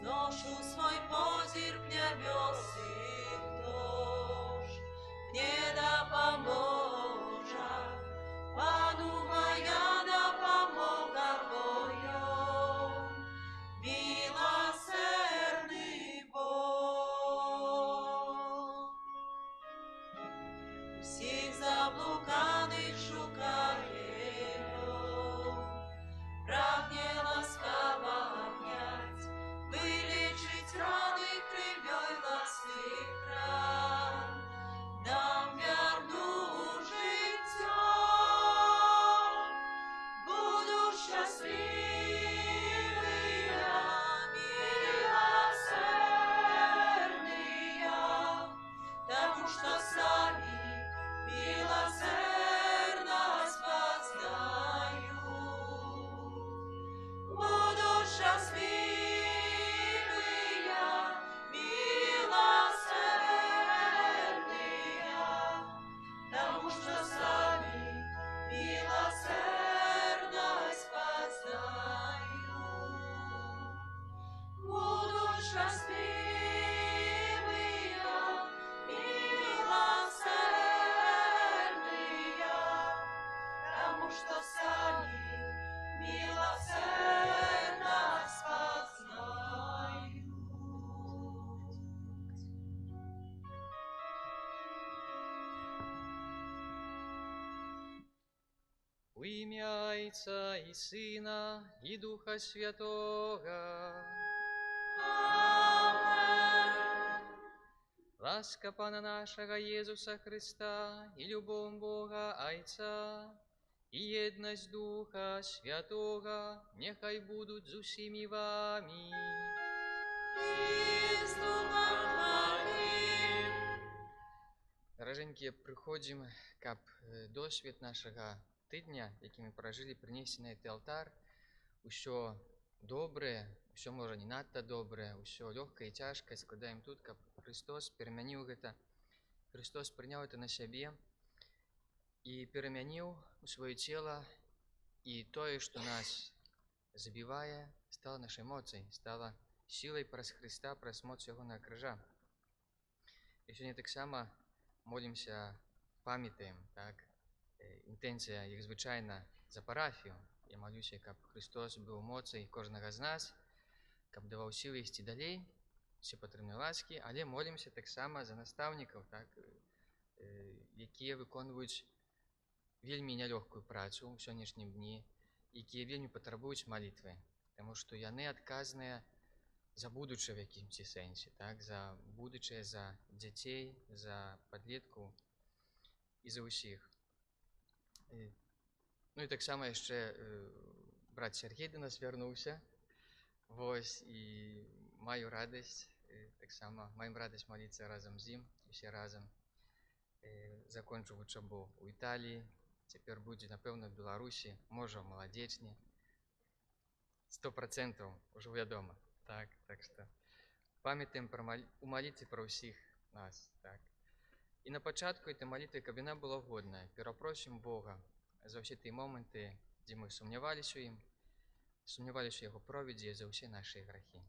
Зношу свой позірк нябёсы, хто ж мне дапаможа? Пану мая дапамога, бо ён міласэрны Бог. Усіх заблуканых шукае Ён, прагне ласкава абняць, вылечыць раны крывёй власных ран, нам вярнуў жыццё. Буду шчаслівы я, міласэрны я, таму што самі міласэрнасць пазнаю. Буду шчаслівы я, міласэрны я, таму што самі міласэрнасць пазнаю. Буду шчаслівы я, міласэрны я, таму што самі міласэрнасць пазнаю. У імя Айца і Сына і Духа Святога. Амен. Ласка Пана нашага Езуса Хрыста і любоў Бога Айца і еднасць Духа Святога няхай будуць з усімі вамі. І з Духам Тваім. Даражэнькія, прыходзім, каб досвед нашага тыдня, які мы пражылі, прынесці на гэты алтар. Усё добрае, усё можа не надта добрае, усё лёгкае і цяжкае складаем тут, каб Хрыстос перамяніў гэта. Хрыстос прыняў это на сябе і перамяніў у сваё цела, і тое, што нас забівае, стала нашай моцай, стала сілай праз Хрыста, праз моц ягонага крыжа. І сёння таксама молімся, памятаем, так? Інтэнцыя, як звычайна, за парафію. Я малюся, каб Хрыстос быў моцай кожнага з нас, каб даваў сілы ісці далей, усе патрэбныя ласкі, але молімся таксама за настаўнікаў, так, якія выконваюць вельмі нялёгкую працу ў сённяшнім дні, якія вельмі патрабуюць малітвы, таму што яны адказныя за будучае в якімсьці сэнсе, так, за будучае, за дзяцей, за падлеткаў і за ўсіх. І таксама яшчэ брат Сергей да нас вярнуўся. Вось, і маю радасць, таксама маем радасць маліцца разам з ім, усе разам. Закончыў вучобу ў Італіі, цяпер будзе, напэўна, в Беларусі, можа, ў Маладзечне. 100% ужо вядома. Так, так што памятаем у малітве пра ўсіх нас, так. І на пачатку этой малітвы, каб яна была годная, перапросім Бога за ўсе тыя моманты, дзе мы сумняваліся ў ім, сумняваліся ў яго провідзе, за ўсе нашы грахі.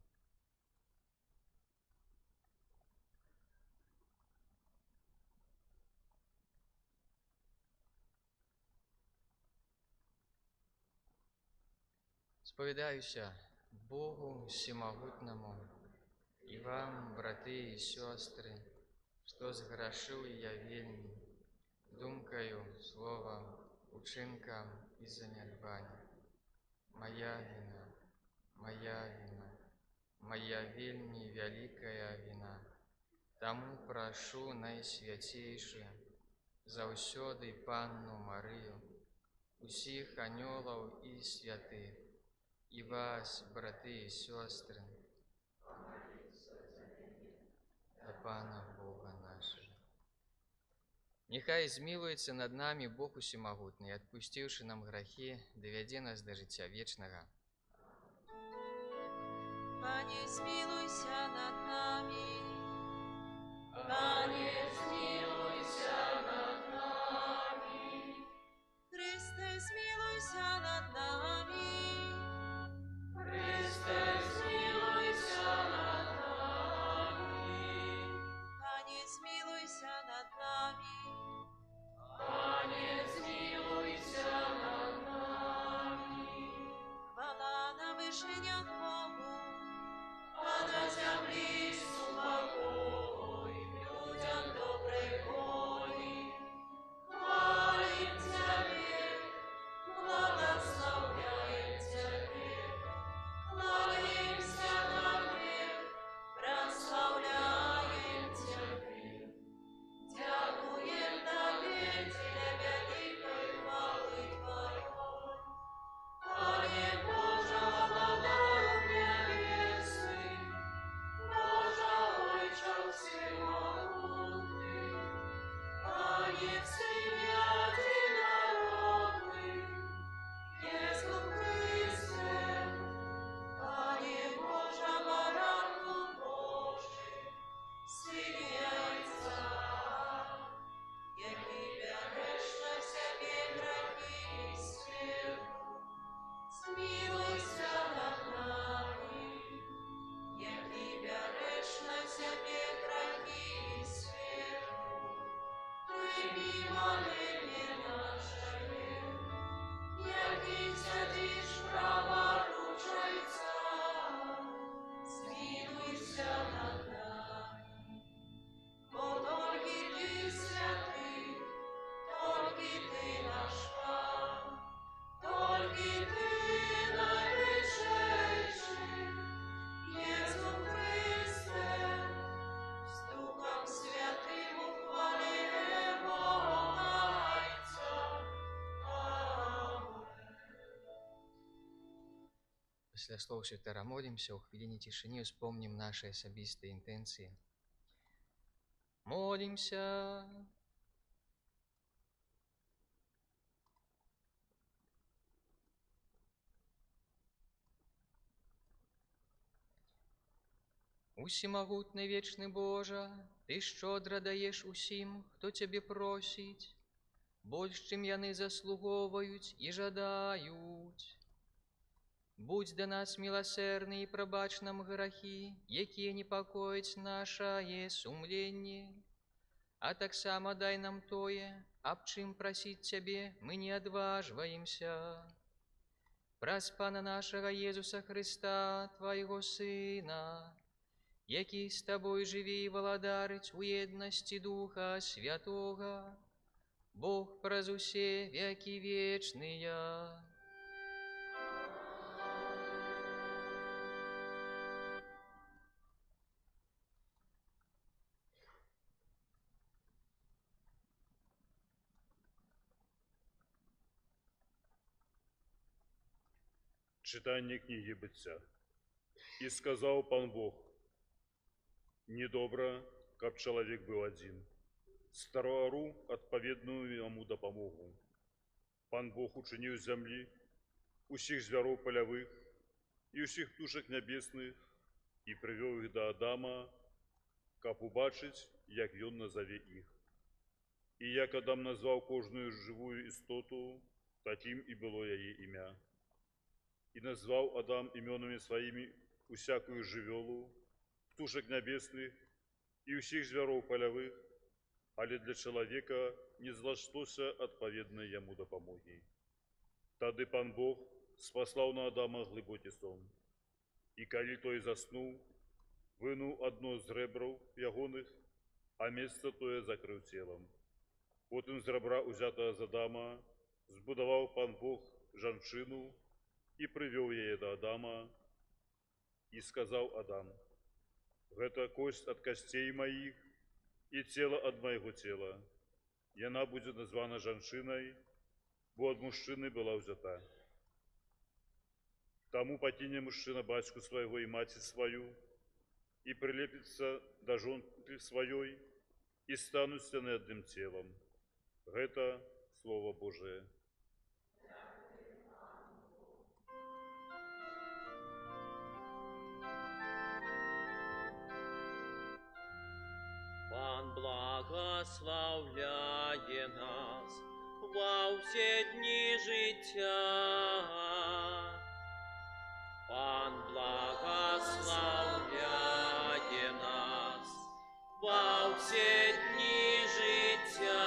Спавядаюся Богу Усемагутнаму і вам, браты і сёстры, што зграшыў я вельмі, думкаю, словам, учынкам і занядбаннем. Мая віна, моя віна, моя вельмі вялікая віна. Таму прашу найсвяцейшую, заўсёды Панну Марыю, усіх анёлаў і святых, і вас, браты і сёстры, да Пана Бога нашага. Няхай змілуецца над намі Бог усемагутны, адпусціўшы нам грахі, давядзе нас да жыцця вечнага. Пане, змілуйся над намі. Пане, змілуйся над намі. Хрысце, змілуйся над намі. Хрысце, змілуйся Пасля слоў святара молімся, у хвіліне цішыні успомнім нашы асабістыя інтэнцыі. Молімся. Усемагутны вечны Божа, Ты шчодра даеш усім, хто Цябе просіць, больш, чым яны заслугоўваюць і жадаюць. Будзь да нас міласэрны і прабач нам грахі, якія непакояць нашае сумленне. А таксама дай нам тое, аб чым прасіць Цябе мы не адважваемся. Праз Пана нашага Езуса Хрыста, Твайго Сына, які з Табой жыве і валадарыць у еднасці Духа Святога, Бог праз усе вякі вечныя. Чытанне кнігі Быцця. І сказаў Пан Бог: Нядобра, каб чалавек быў адзін. Ствару адпаведную яму дапамогу. Пан Бог учыніў з зямлі усіх звяроў палявых і ўсіх птушак нябесных і прывёў іх да Адама, каб убачыць, як ён назаве іх. І як Адам назваў кожную жывую істоту, такім і было яе імя. І назваў Адам імёнамі сваімі усякую жывёлу, птушак нябесных і ўсіх звяроў палявых, але для чалавека не знайшлося адпаведнай яму дапамогі. Тады Пан Бог спаслаў на Адама глыбокі сон. І калі той заснуў, вынуў адно з рэбраў ягоных, а месца тое закрыў целам. Потым з рабра, узятага з Адама, збудаваў Пан Бог жанчыну і прывёў яе да Адама, і сказаў Адам: Гэта косць ад касцей маіх і цела ад майго цела. Яна будзе названа жанчынай, бо ад мужчыны была ўзята. Таму пакіне мужчына бацьку свайго і маці сваю, і прылепіцца да жонкі сваёй, і стануць яны адным целам. Гэта Слова Божае. Пан благаслаўляе нас ва ўсе дні жыцця. Пан благаслаўляе нас ва ўсе дні жыцця.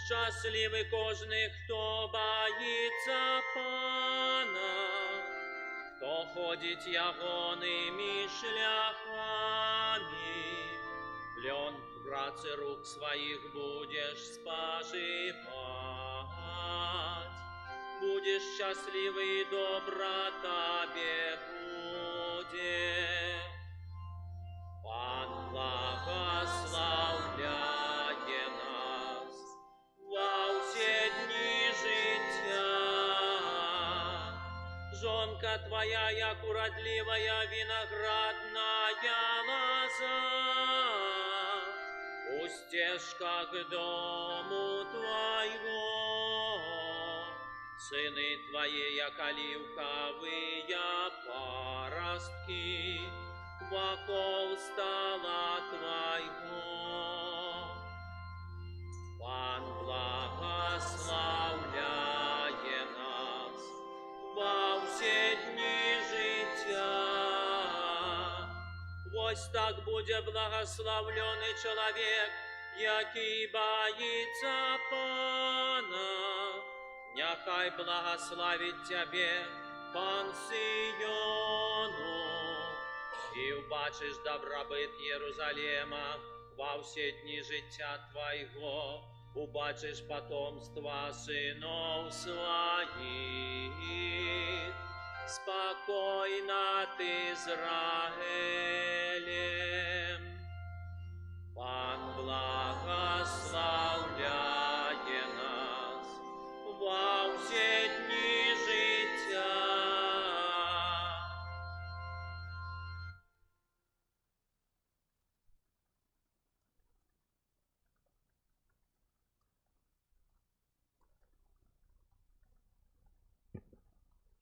Шчаслівы кожны, хто баіцца Пана, хто ходзіць ягонымі шляхамі. Плён працы рук сваіх будзеш спажываць. Будзеш шчаслівы, і добра табе будзе. Пан благаслаўляе нас ва ўсе дні жыцця. Жонка твая, як урадлівая вінаградная лаза, у сцежках дому твайго. Сыны твае, як аліўкавыя парасткі, вакол стала твайго. Пан благаслаўляе нас ва ўсе дні жыцця. Вось так будзе благаслаўлёны чалавек, які баіцца Пана. Няхай благаславіць цябе Пан Сіёну, і ўбачыш дабрабыт Ерузалема ва ўсе дні жыцця твайго, убачыш патомства сыноў сваіх. Спакой над Ізраэлем. Пан благаслаўляе нас ва ўсе дні жыцця.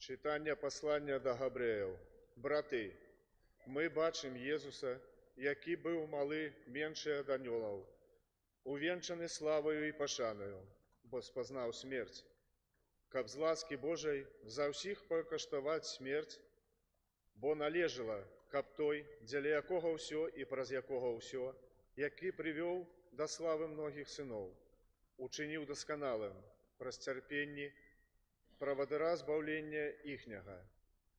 Чытанне паслання да Габрэяў. Браты, мы бачым Езуса, які быў малы меншы ад анёлаў, увенчаны славаю і пашанаю, бо спазнаў смерць, каб з ласкі Божай за ўсіх пакаштаваць смерць, бо належала, каб той, дзеля якога ўсё і праз якога ўсё, які прывёў да славы многіх сыноў, учыніў дасканалым праз цярпенні правадыра збаўлення іхняга.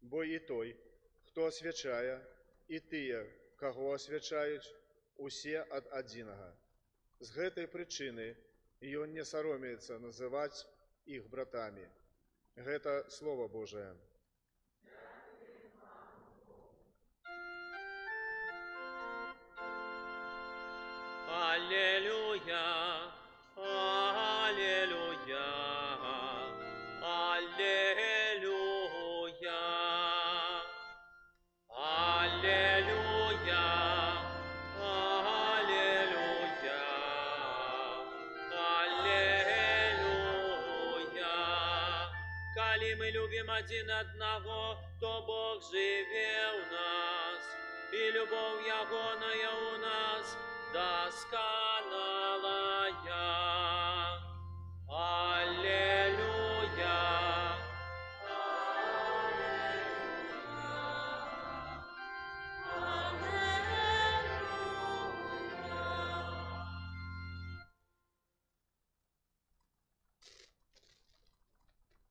Бо і той, хто асвячае, і тыя, каго асвячаюць, усе ад адзінага. З гэтай прычыны ён не саромеецца называць іх братамі. Гэта Слова Божае. Алелюя, алелюя, алелюя, алелюя, алелюя, алелюя. Калі мы любім адзін аднаго, то Бог жыве ў нас, і любоў ягоная ў нас дасканалая. Алелюя.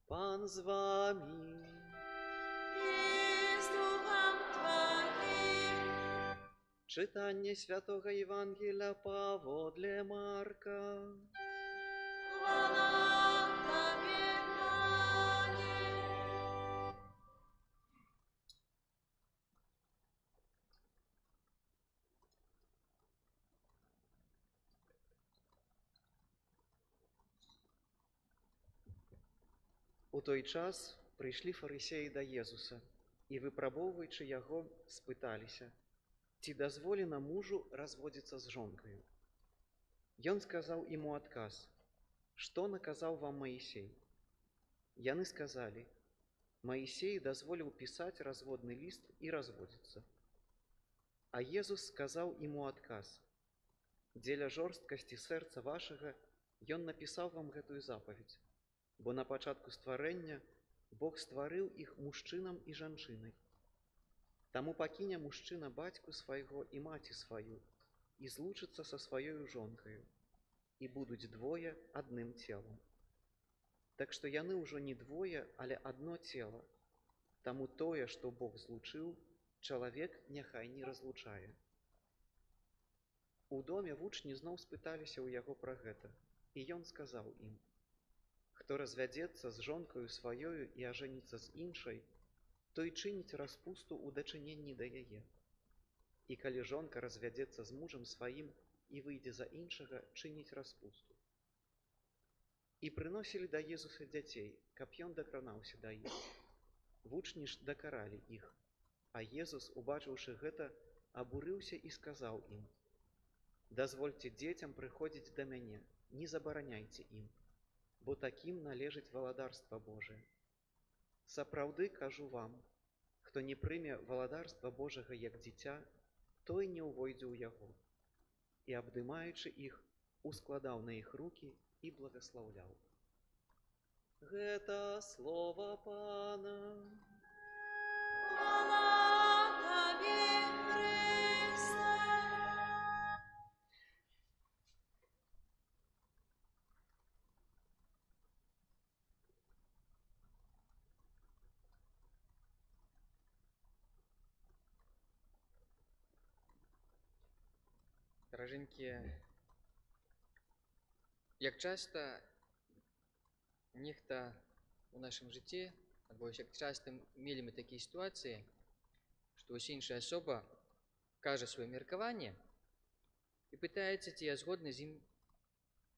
Пан з вамі. І з духам Тваім. Чытанне святога Евангелля паводле Марка. Хвала Табе, Пане. У той час прыйшлі фарысеі да Езуса і, выпрабоўваючы яго, спыталіся, ці дазволена мужу разводзіцца з жонкаю. Ён сказаў ім у адказ: што наказаў вам Маісей? Яны сказалі: Маісей дазволіў пісаць разводны ліст і разводзіцца. А Езус сказаў ім у адказ: дзеля жорсткасці сэрца вашага ён напісаў вам гэтую запаведзь, бо на пачатку стварэння Бог стварыў іх мужчынам і жанчынай. Таму пакіне мужчына бацьку свайго і маці сваю і злучыцца са сваёю жонкаю, і будуць двое адным целам. Так што яны ўжо не двое, але адно цела. Таму тое, што Бог злучыў, чалавек няхай не разлучае. У доме вучні зноў спыталіся ў яго пра гэта, і ён сказаў ім: хто развядзецца з жонкаю сваёю і ажэніцца з іншай, той чыніць распусту ў дачыненні да яе. І калі жонка развядзецца з мужам сваім і выйдзе за іншага, чыніць распусту. І прыносілі да Езуса дзяцей, каб ён дакранаўся да іх. Вучні ж дакаралі іх. А Езус, убачыўшы гэта, абурыўся і сказаў ім: дазвольце дзецям прыходзіць да мяне, не забараняйце ім, бо такім належыць валадарства Божае. Сапраўды кажу вам, хто не прыме валадарства Божага як дзіця, той не ўвойдзе ў яго. І, абдымаючы іх, ускладаў на іх рукі і благаслаўляў. Гэта слова Пана. Хвала Табе, Хрысце. Даражэнькія, як часта нехта ў нашым жыцці, або як часта мелі мы такія сітуацыі, што вось іншая асоба кажа сваё меркаванне і пытаецца, ці я згодны з ім,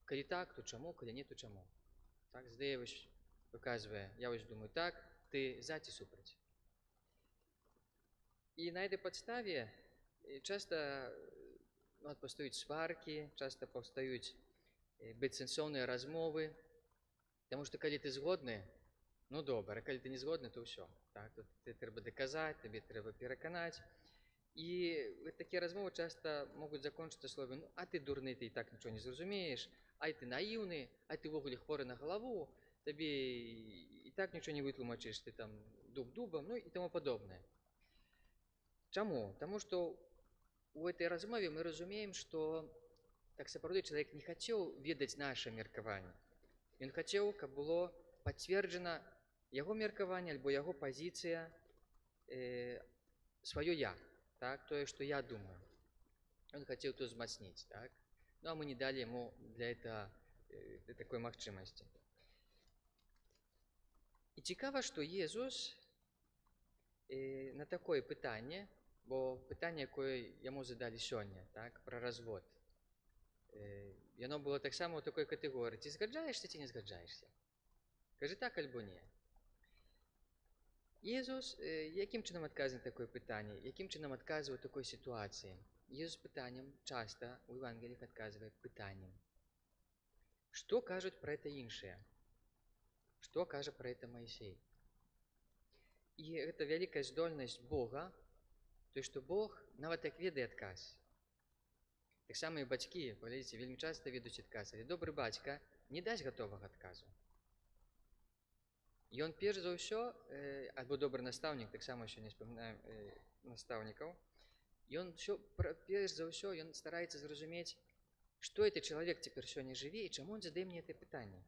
калі так, то чаму, калі не, то чаму. Так, задае вось, выказвае, я вось думаю так, ты за ці супраць. І на этой падставе часта паўстаюць сваркі, часта паўстаюць бессэнсоўныя размовы, таму што калі ты згодны, Ну добра, калі ты не згодны, то ўсё. Так, тут тебе трэба даказаць, табе трэба пераканаць. І такія размовы часта могуць закончыцца словамі: «Ну, а ты дурны, ты і так нічого не зразумееш, ай ты наіўны, ай ты ўвогуле хворы на галаву, табе і так нічого не вытлумачыш, ты там дуб дубам», ну і таму падобнае. Чаму? Таму што у этой размове мы разумеем, што так сапраўды чалавек не хацеў ведаць наше меркаванне. Ён хацеў, каб было пацверджана яго меркаванне альбо яго пазіцыя, сваё я, так, тое, што я думаю. Ён хацеў то узмацніць, так? Ну а мы не далі яму для этого такой магчымасці. І цікава, што Езус на такое пытанне, бо пытанне, якое яму задалі сёння, так, пра развод, яно было таксама ў такой катэгорыі: ці згаджаешся, ці не згаджаешся. Кажы так альбо не. Езус якім чынам адказвае на такое пытанне, якім чынам адказвае ў такой сітуацыі? Езус пытаннем часта у Евангеліях адказвае пытаннем. Што кажуць пра это іншыя? Што кажа пра это Маісей? І гэта вялікая здольнасць Бога, то, што Бог нават як ведае адказ. Таксама і бацькі, паглядзіце, вельмі часта ведаюць адказ, але добры бацька не дасць гатовага адказу. Ён перш за ўсё, альбо добры настаўнік, таксама сёння вспоминаем настаўнікаў, ён ўсё, перш за ўсё ён стараецца зразумець, што гэты чалавек цяпер сёння жыве і чаму он задае мне это пытанне.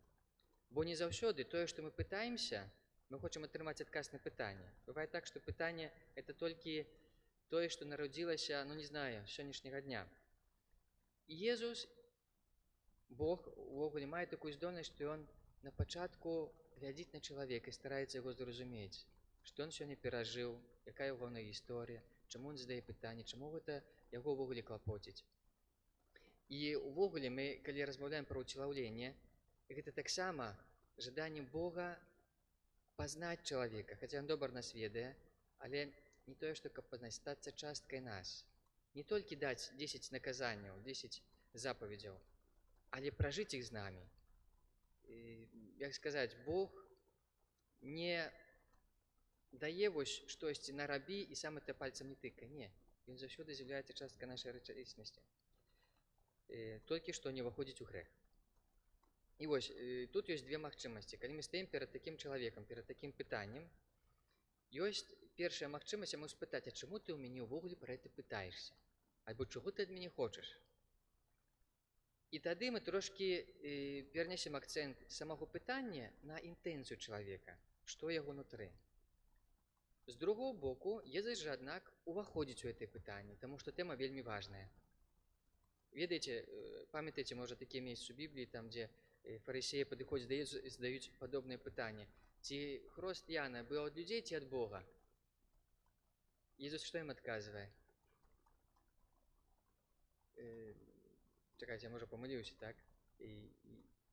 Бо не заўсёды тое, што мы пытаемся, мы хочам атрымаць адказ на пытанне. Бывае так, што пытанне — это толькі тое, што народзілася, ну не знаю, сённяшняга дня. І Езус, Бог увогуле мае такую здольнасць, што ён на пачатку глядзіць на чалавека і стараецца яго зразумець, што ён сёння перажыў, якая ягоная гісторыя, чаму ён задае пытанне, чаму гэта яго ўвогуле клапоціць. І увогуле мы, калі размаўляем пра ўцелаўленне, гэта таксама жаданне Бога пазнаць чалавека, хаця ён добра нас ведае, але не тое, што каб пазнаць, стацца часткай нас. Не толькі даць 10 наказанняў, 10 запаведзяў, але пражыць іх з намі. І, як сказаць, Бог не дае вось штосьці на рабі і сам это пальцам не тыкае. Не, ён заўсёды з'яўляецца часткай нашай рэчаіснасці. Толькі што не ўваходзіць у грэх. І вось тут ёсць две магчымасці. Калі мы стаім перад такім чалавекам, перад такім пытаннем, ёсць першая магчымасць яму спытаць: «А чаму ты ў мяне ўвогуле пра это пытаешся? Альбо чаго ты ад мяне хочаш?» І тады мы трошкі перанесем акцэнт самого пытання на інтэнцыю чалавека, што яго нутры. З другого боку, Езус жа, аднак, уваходзіць у гэтае пытанне, таму што тэма вельмі важная. Ведаеце, памятаеце, можа, такія месцы у Бібліі, там, дзе фарысеі падыходзяць да Езуса і задаюць падобнае пытанне. Ці хрост Яна быў ад людзей, ці ад Бога? Езус што ім адказвае? Чакайце, я, можа, памыліўся, так? І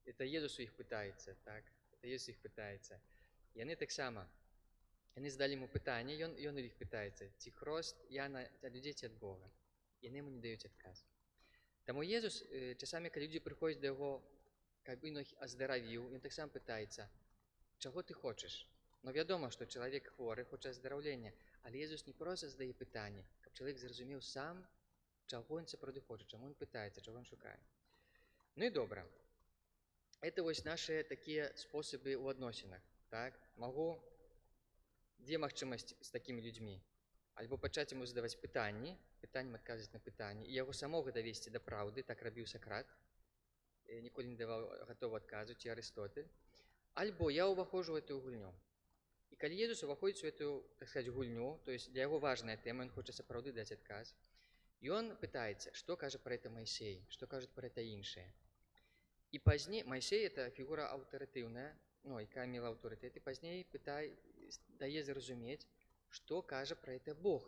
это Езус у іх пытаецца, так? Это Езус іх пытаецца. Яны таксама, яны задалі яму пытанне, ён у іх пытаецца, ці хрост Яна ад людзей, ці ад Бога. Яны яму не даюць адказ. Таму Езус, часамі, калі людзі прыходзяць да яго, каб ён іх аздаравіў, ён таксама пытаецца: «Чаго ты хочаш?» Но вядома, што чалавек хворы хоча аздараўлення, але Езус не проста задае пытанне, каб чалавек зразумеў сам, чаго ён сапраўды хоча, чаму ён пытаецца, чаго ён шукае. Ну і добра. Это вось наши такія спосабы ў адносінах. Так? Магу дзе магчымасць з такімі людзьмі? Альбо пачаць яму задаваць пытанні, пытаннем адказваць на пытанні, і яго самога давесці да праўды, так рабіў Сакрат, ніколі не даваў гатовы адказу, ці Арыстотель. Альбо я ўваходжу ў эту гульню. І калі Езус уваходзіць у эту, так сказать, гульню, то есть для яго важная тэма, ён хоча сапраўды даць адказ, ён пытаецца, што кажа пра это Майсей, што кажуць пра это іншыя. І пазней, Майсей — это фігура аўтарытыўная, ну, якая мела аўтарытэт, і пазней пытае, дае зразумець, што кажа пра это Бог.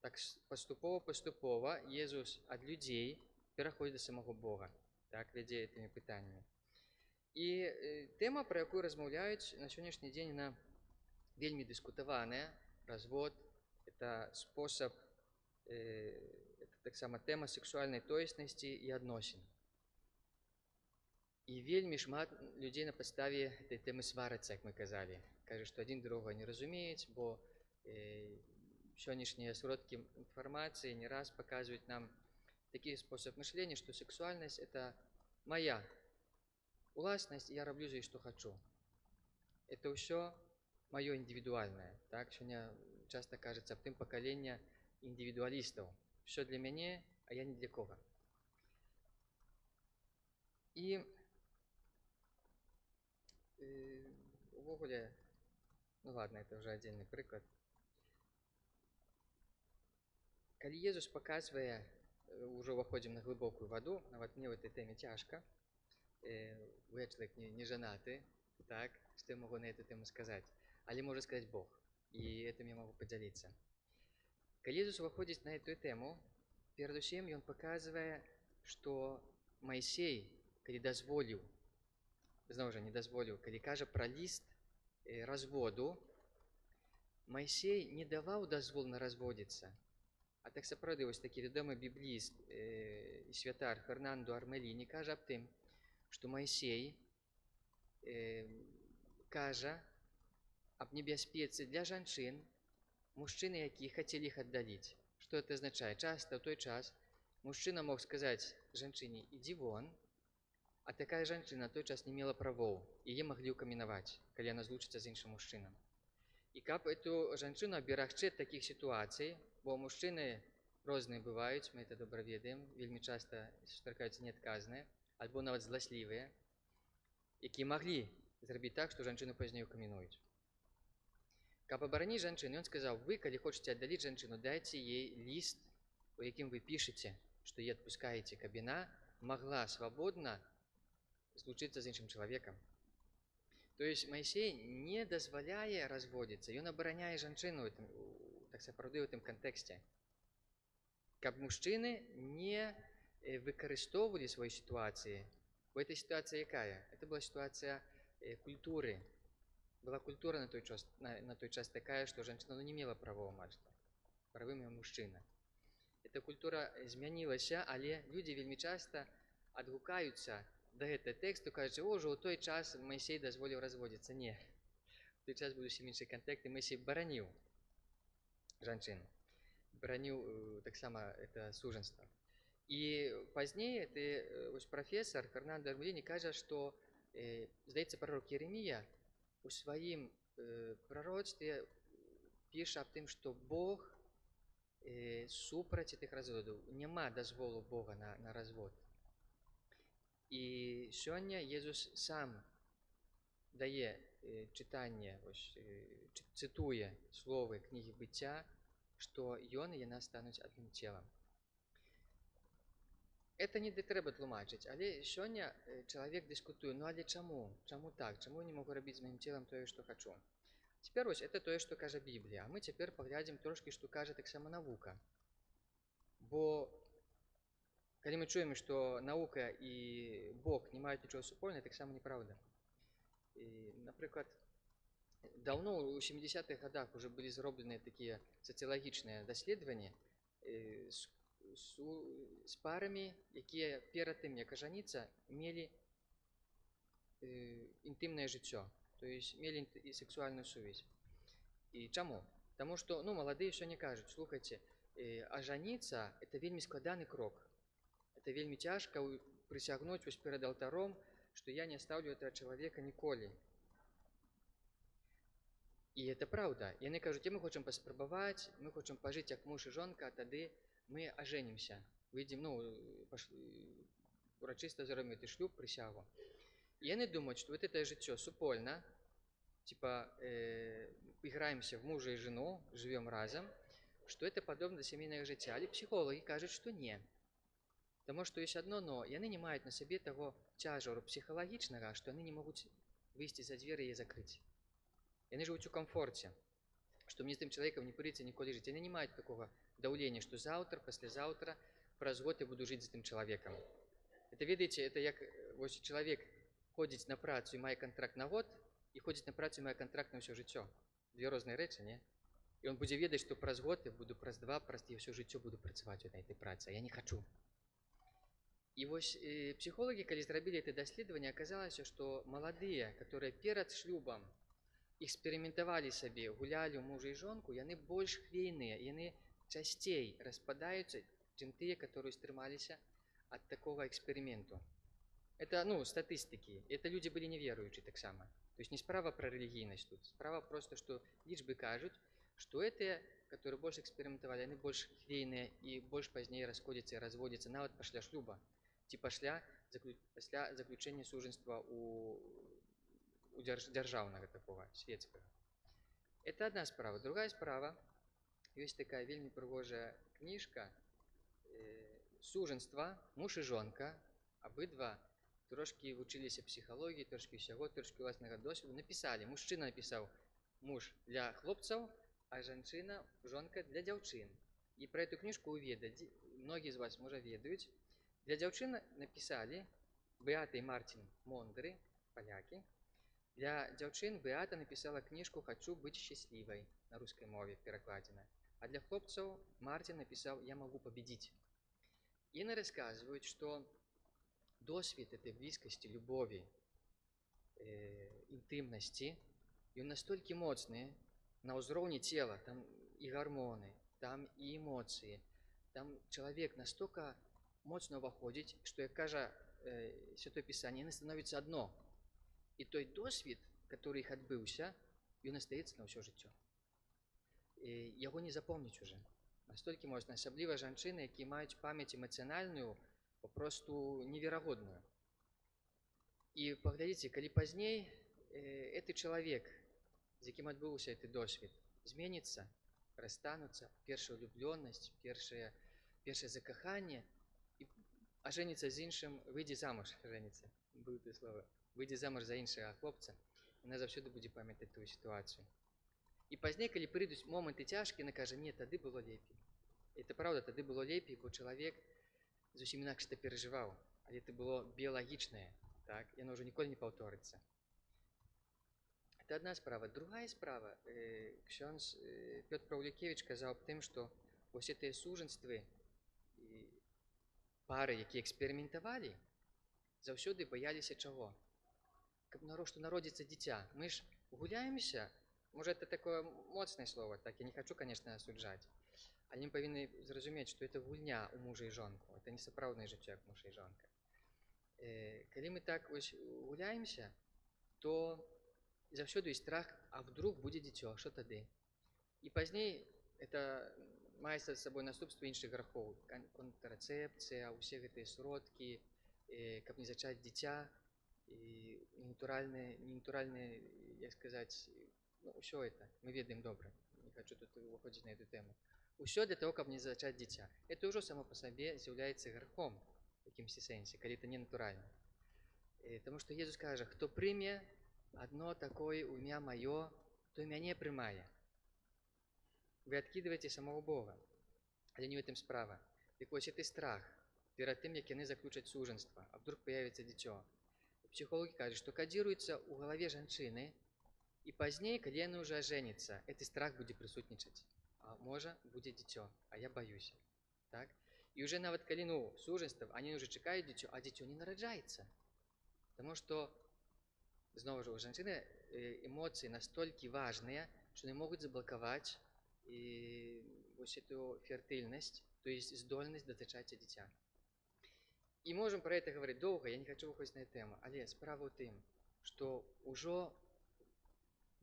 Так паступова-паступова Езус ад людзей пераходзіць да самого Бога, так, вядзе гэтымі пытаннямі. І тэма, пра якую размаўляюць на сённяшні дзень, яна вельмі дыскутаваная, развод, это спосаб, это таксама тэма сексуальнай тоеснасці і адносін. І вельмі шмат людзей на падставе этой тэмы сварацца, як мы казалі. Кажа, што адзін другога не разумеюць, бо сённяшнія сродкі інфармацыі не раз паказваюць нам такі спосаб мышления, што сексуальнасць — это моя уласнасць, я раблю з ёй, што хачу. Это ўсё маё індывідуальнае. Так, сёння часта кажацца аб тым пакалення індывідуалістаў. Всё для мяне, а я ні для кого. І увогуле, ну ладно, это уже отдельный прыклад. Калі Езус паказвае, ўжо ўваходзім на глыбокую ваду, нават мне ў этой тэме цяжка, бо я чалавек не жанаты, так, што я магу на эту тэму сказаць? Але можа сказаць Бог, і этим я магу падзяліцца. Калі Езус уваходзіць на эту тэму, перадусім ён паказвае, што Майсей, калі дазволіў, зноў жа не дазволіў, калі кажа пра ліст разводу, Майсей не даваў дазвол на разводзіцца. А так сапраўды вось такі вядомы бібліст і святар Фернандо Армеліні кажа аб тым, што Майсей кажа аб небяспецы для жанчын, мужчыны, якія хацелі іх аддаліць. Што это азначае? Часта ў той час мужчына мог сказаць жанчыне: «Ідзі вон», а такая жанчына на той час не мела правоў, яе маглі ўкаменаваць, калі яна злучыцца з іншым мужчынам. І каб эту жанчыну аберагчы ад такіх сітуацый, бо мужчыны розныя бываюць, мы это добра ведаем, вельмі часта сустракаюцца неадказныя, альбо нават зласлівыя, якія маглі зрабіць так, што жанчыну пазней укаменуюць. Каб абараніць жанчыну, ён сказаў: вы, калі хочаце аддаліць жанчыну, дайце ей ліст, у якім вы пішаце, што яе адпускаеце, каб яна магла свабодна злучыцца з іншым чалавекам. То есть Майсей не дазваляе разводзіцца, ён абараняе жанчыну так сапраўды ў гэтым кантэксце. Каб мужчыны не выкарыстоўвалі свае сітуацыі. Бо эта сітуацыя якая? Это была сітуацыя культуры. Была культура на той час такая, што жанчына, ну, не мела правоў амаль што. Правы меў мужчына. Эта культура змянілася, але людзі вельмі часта адгукаюцца да гэтага тэксту, кажучы: «О, ўжо ў той час Майсей дазволіў разводзіцца». Не. У той час быў зусім іншы кантэкст, і Майсей бараніў жанчын. Бараніў таксама это сужэнства. І пазней ты, вось прафесар Фернандо Армеліні кажа, што, здаецца, прарок Еремія у сваім прароцтве піша аб тым, што Бог супраць тых разводаў. Няма дазволу Бога на развод. І сёння Езус сам дае чытанне, вось, цытуе словы кнігі Быцця, што ён і яна стануць адным целам. Это не трэба тлумачыць, але сёння чалавек дыскутуе: ну але чаму? Чаму так? Чаму я не магу рабіць з маім целам тое, што хачу? Цяпер вось это тое, што кажа Біблія, а мы цяпер паглядзім трошкі, што кажа таксама навука. Бо калі мы чуем, што навука і Бог не маюць нічога супольнага, таксама неправда. І, напрыклад, даўно у 70-х годах уже былі зробленыя такія сацыялагічныя даследаванні з парамі, якія перад тым, як ажаніцца, мелі інтымнае жыццё, то есть мелі і сексуальную сувязь. І чаму? Таму што, ну, маладыя сёння кажуць: «Слухайце, ажаніцца — это вельмі складаны крок. Это вельмі цяжка прысягнуць вось перад алтаром, што я не оставлю этого чалавека ніколі». І это праўда. Яны кажуць: мы хочам паспрабаваць, мы хочам пажыць як муж і жонка, а тады мы ажэнімся. Выйдзем, ну, урачыста зробім гэты шлюб, прысягу». І яны думаюць, што вот это жыццё супольна, типа играемся в мужа и жену, живем разам, что это падобна да сямейнага жыцця. Але псіхолагі кажуць, што не. Таму што ёсць адно но: яны не маюць на сабе таго цяжару псіхалагічнага, што яны не могуць выйсці за дзверы і закрыць. Яны жывуць у камфорце, што мне з тым чалавекам не прыйдзе ніколі жыць. Яны не маюць такога даўлення, што заўтра, паслязаўтра, праз год я буду жыць з тым чалавекам. Это, ведаеце, это як вось чалавек ходзіць на працу і мае кантракт на год, і ходзіць на працу і мае кантракт на ўсё жыццё. Две розныя рэчы, не? І он будзе ведаць, што праз год я буду, праз два, праз я ўсё жыццё буду працаваць на этой працы, а я не хачу. І вось псіхолагі, калі зрабілі это даследаванне, аказалася, што маладыя, которые перад шлюбам эксперыментавалі сабе, гулялі ў мужа і жонку, яны больш хвейныя, яны часцей распадаюцца, чым тыя, которые стрымаліся ад такога эксперыменту. Это, ну, статыстыкі. Это люди былі неверуючыя таксама. То есть не справа пра рэлігійнасць тут, справа просто, што лічбы кажуць, што гэтыя, которые больш эксперыментавалі, яны больш хвейныя і больш пазней расходзяцца і разводзяцца нават пасля шлюба ці пасля заключэння сужэнства у дзяржаўнага такога светскага. Это одна справа. Другая справа, ёсць такая вельмі прыгожая кніжка «Сужэнства», муж і жонка, абыдва трошкі вучыліся псіхалогіі, трошкі ўсяго, трошкі ўласнага досведу, напісалі. Мужчына напісаў, муж, для хлопцаў, а жанчына, жонка, для дзяўчын. І пра эту кніжку уведаць, многія з вас, можа, ведаюць. Для дзяўчын напісалі Беата і Мартин Мондры, палякі. Для дзяўчын Беата напісала кніжку «Хочу быть счастливой», на рускай мове перакладзена. А для хлопцаў Мартин напісаў «Я могу победить». І яны расказваюць, што досвед этой блізкасці, любові, інтымнасці, ён настолькі моцны на ўзроўні цела, там і гармоны, там і эмоцыі, там чалавек настолько моцна ўваходзіць, што, як кажа Святое Пісанне, яны становяцца адно. І той досвед, который іх адбыўся, ён астаецца на ўсё жыццё. І яго не запомніць уже. Настолькі моцна, асабліва жанчыны, якія маюць памяць эмацыянальную попросту неверагодную. І паглядзіце, калі пазней гэты чалавек, з якім адбыўся гэты досвед, зменіцца, расстануцца, першая влюблённость, першае закаханне, і ажэніцца з іншым, выйдзе замуж, жэніцца, было тое слова, выйдзе замуж за іншага хлопца, яна заўсёды будзе памятаць тую сітуацыю. І пазней, калі прыйдуць моманты цяжкія, яна кажа: «Не, тады было лепей». Это правда, тады было лепей, бо чалавек зусім інакш это перажываў, але это было біялагічнае, так, яно ўжо ніколі не паўторыцца. Это одна справа. Другая справа, ксёндз Пётр Паўлюкевіч казаў аб тым, што вось гэтыя сужэнствы і пары, якія эксперыментавалі, заўсёды баяліся чаго? Каб што народзіцца дзіця. Мы ж гуляемся, можа, это такое моцнае слово, так, я не хочу, конечно, асуджаць, але мы павінны зразумець, што это гульня ў мужа і жонку, это не сапраўднае жыццё як муж і жонка. Калі мы так вось гуляемся, то заўсёды ёсць страх, а вдруг будзе дзіцё, што тады? І пазней это мае за сабой наступства іншых грахоў, кантрацэпцыя, усе гэтыя сродкі, каб не зачаць дзіця, і ненатуральныя, як сказаць, ну, ўсё это мы ведаем добра, не хочу тут выходзіць на эту тэму. Усё для того, каб не зачаць дзіця. Это ўжо само по сабе з'яўляецца грахом в якімсьці сэнсе, калі это не натуральна. Таму што Езус кажа: «Хто прыме одно такое ў імя маё, то мяне прымае». Вы адкідваеце самого Бога. Але не ў гэтым справа. Так вось, гэты страх перад тым, як яны заключаць сужэнства, а вдруг появіцца дзіцё. Псіхолагі кажуць, што кадзіруецца ў галаве жанчыны, і пазней, калі яны ўжо ажэніцца, гэты страх будзе прысутнічаць. А можа, будзе дзіцё, а я баюся. Так? І уже нават калі, ну, сужэнства, они уже чакаюць дзіцё, а дзіцё не нараджаецца. Таму што, зноў жа, у жанчыны эмоцыі настолькі важныя, што яны могуць заблакаваць і вось эту фертыльнасць, то есть здольнасць да зачацця дзіця. І можам пра это гаварыць доўга, я не хочу выходзіць на эту тэму, але справа ў тым, што ўжо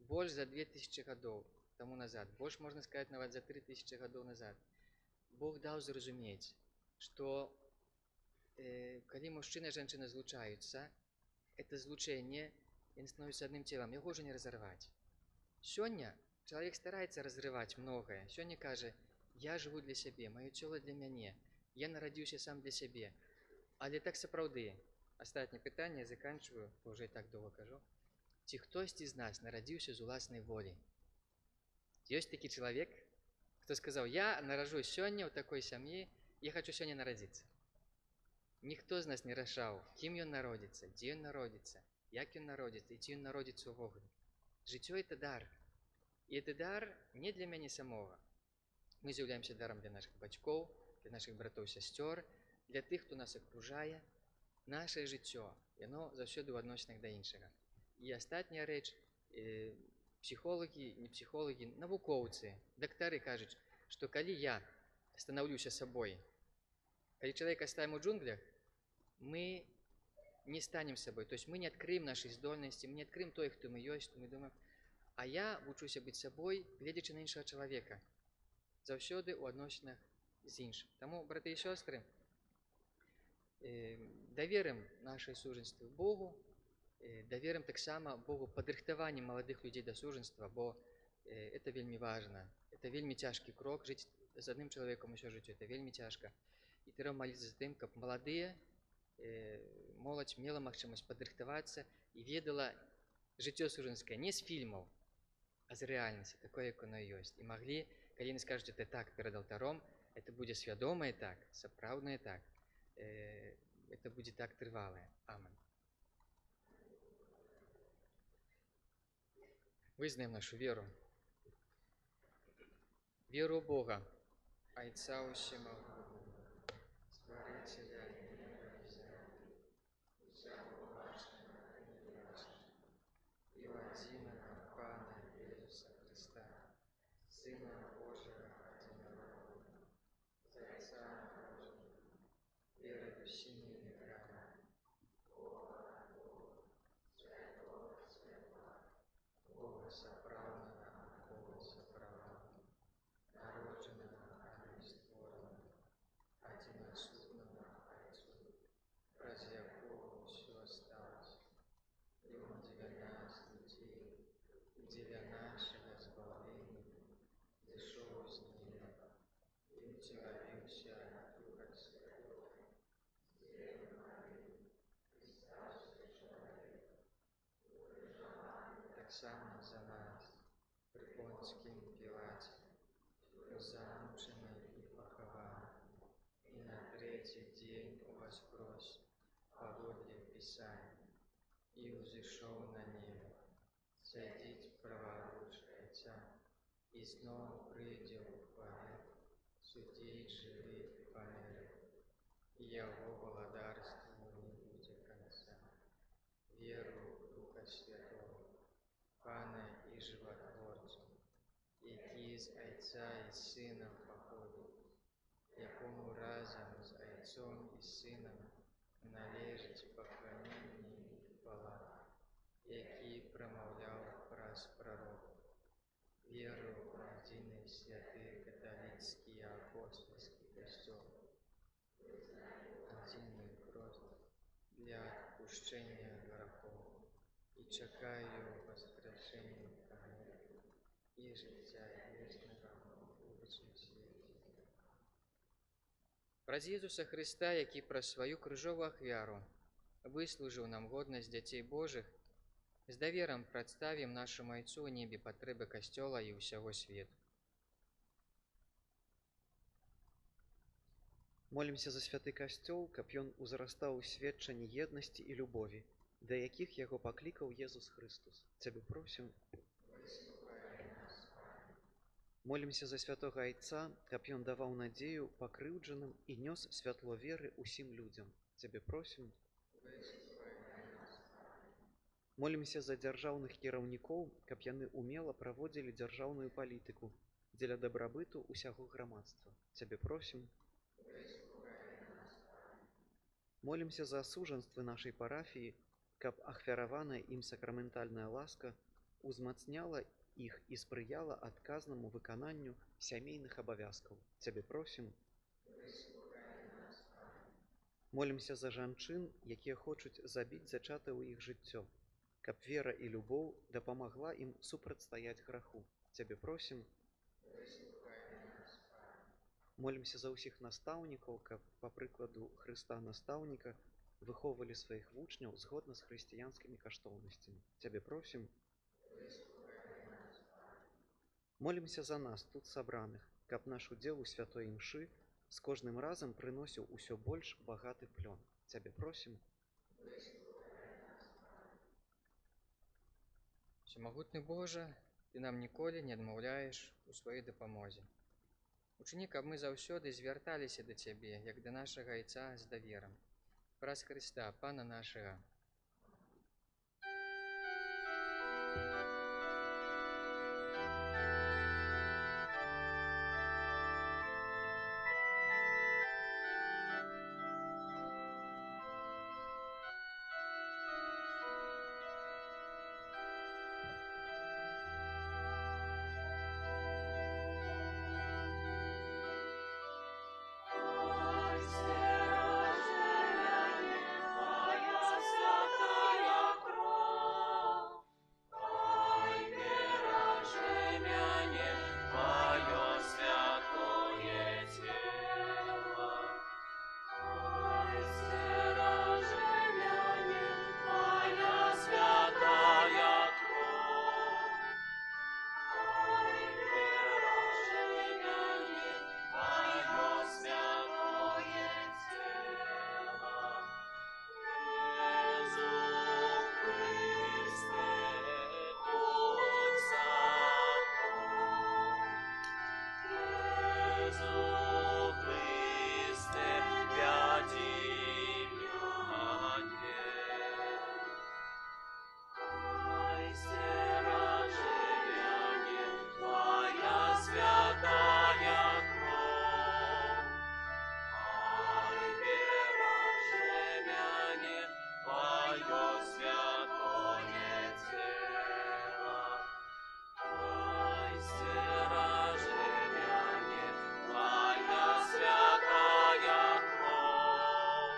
больш за 2000 гадоў таму назад, больш, можна сказаць, нават за 3000 гадоў назад, Бог даў зразумець, што калі мужчына і жанчына злучаюцца, это злучэнне, яны становятся адным целам, яго ўжо не разарваць. Сёння чалавек стараецца разрываць многае. Сёння кажа: «Я жыву для сябе, маё цело для мяне, я нарадзіўся сам для сябе». Але так сапраўды, астатняе пытанне, я заканчиваю, бо ўжо і так доўга кажу. Ці хтосьці з нас нарадзіўся з уласнай волі? Ёсць такі чалавек, хто сказаў: «Я наражусь сёння ў такой сям'і, я хочу сёння нарадзіцца»? Ніхто з нас не рашаў, кім ён народзіцца, дзе ён народзіцца, як ён народзіцца і ці ён народзіцца ўвогуле. Жыццё — это дар. І это дар не для мяне самога. Мы з'яўляемся дарам для нашых бацькоў, для нашых братоў, сясцёр, Для тых, хто нас акружае, наше жыццё, яно заўсёды ў адносінах да іншага. І астатняя рэч, псіхолагі, не псіхолагі, навукоўцы, дактары кажуць, што калі я станаўлюся сабой, калі чалавека ставім у джунглях, мы не станем сабой, то есть мы не адкрыем нашай здольнасці, мы не адкрыем той, хто мы ёсць, што мы думаем. А я вучуся быць сабой, гледзячы на іншага чалавека, заўсёды ў адносінах з іншым. Таму, браты і сёстры, даверым нашай сужэнстве Богу, даверым таксама Богу падрыхтаванне маладых людзей да сужэнства, бо это вельмі важна. Это вельмі цяжкі крок, жыць з адным чалавекам усё жыццё, это вельмі цяжка. І трэба маліцца за тым, каб моладзь мела магчымасць падрыхтавацца і ведала жыццё сужэнскае не з фільмаў, а з рэальнасці, такое, як оно ёсць. І маглі, калі яны скажуць это так перад алтаром, это будзе свядомае так, сапраўднае так, это будзе так трывалае. Амен. Вызнаем нашу веру. Веру ў Бога, Айца Усемагутнага, Стварыцеля неба і зямлі, усяго бачнага і нябачнага, і ў адзінага Пана Езуса Хрыста, Сына Божага адзінароднага, з Айца народжанага, перад усімі векамі, Бога ад Бога, святло ад святла, Бога сапраўднага ад Бога сапраўднага, народжанага, а не створанага, адзінасутнага Айцу, праз якога ўсё сталася, і Ён дзеля нас, людзей, і дзеля нашага збаўлення зышоў з неба і ўцелавіўся ад Духа Святога, з Дзевы Марыі, і стаўся чалавекам, таксама за нас, пры Понцкім Пілаце, замучаны і пахаваны, і на трэці дзень уваскрос паводле Пісання, і ўзышоў на неба, сядзіць праваруч Айца, і зноў прыйдзе ў хвале судзіць жывых і памерлых, і яго валадарству не будзе канца. Веру ў Духа Святога, Пана і Жыватворцу, які з Айца і Сына паходзіць, якому разам з Айцом і Сынам належыць пакланенне і хвала, які прамаўляў праз прарокаў. Веру ў адзіны святы каталіцкі і апостальскі Касцёл, адзіны хрост для адпушчэння грахоў, і чакаю ўваскрасення памерлых і жыцця вечнага ў будучым свеце. Праз Езуса Хрыста, які праз сваю крыжовую ахвяру выслужыў нам годнасць дзяцей Божых, з даверам прадставім нашаму Айцу ў небе патрэбы Касцёла і ўсяго свету. Молімся за святы Касцёл, каб ён узрастаў у сведчанні еднасці і любові, да якіх яго паклікаў Езус Хрыстус. Цябе просім. Молімся за святога Айца, каб ён даваў надзею пакрыўджаным і нёс святло веры ўсім людзям. Цябе просім. Молімся за дзяржаўных кіраўнікоў, каб яны умела праводзілі дзяржаўную палітыку дзеля дабрабыту ўсяго грамадства. Цябе просім. Молімся за сужанствы нашай парафіі, каб ахвяраваная ім сакраментальная ласка узмацняла іх і спрыяла адказнаму выкананню сямейных абавязкаў. Цябе просім. Молімся за жанчын, якія хочуць забіць зачатае ў іх жыццё, каб вера і любоў дапамагла ім супрацьстаяць граху. Цябе просім. Молімся за ўсіх настаўнікаў, каб, па прыкладу Хрыста настаўніка, выхоўвалі сваіх вучняў згодна з хрысціянскімі каштоўнасцямі. Цябе просім. Молімся за нас, тут сабраных, каб наш удзел у святой імшы з кожным разам прыносіў усё больш багаты плён. Цябе просім. Усемагутны Божа, Ты нам ніколі не адмаўляеш у сваёй дапамозе. Учыні, каб мы заўсёды звярталіся да Цябе, як да нашага Айца з даверам. Праз Хрыста, Пана нашага. Ой, стераже мяне Твая святая кроў, Хай беражэ мяне Тваё святое цела. Хай стераже мяне Твая святая кроў, Хай беражэ мяне Тваё святое цела. Езу Хрысце, будзь са мной. Езу Хрысце, вядзі мяне. Хай стераже мяне Твая святая кроў, Хай беражэ мяне Тваё святое цела. Хай стераже мяне Твая святая кроў,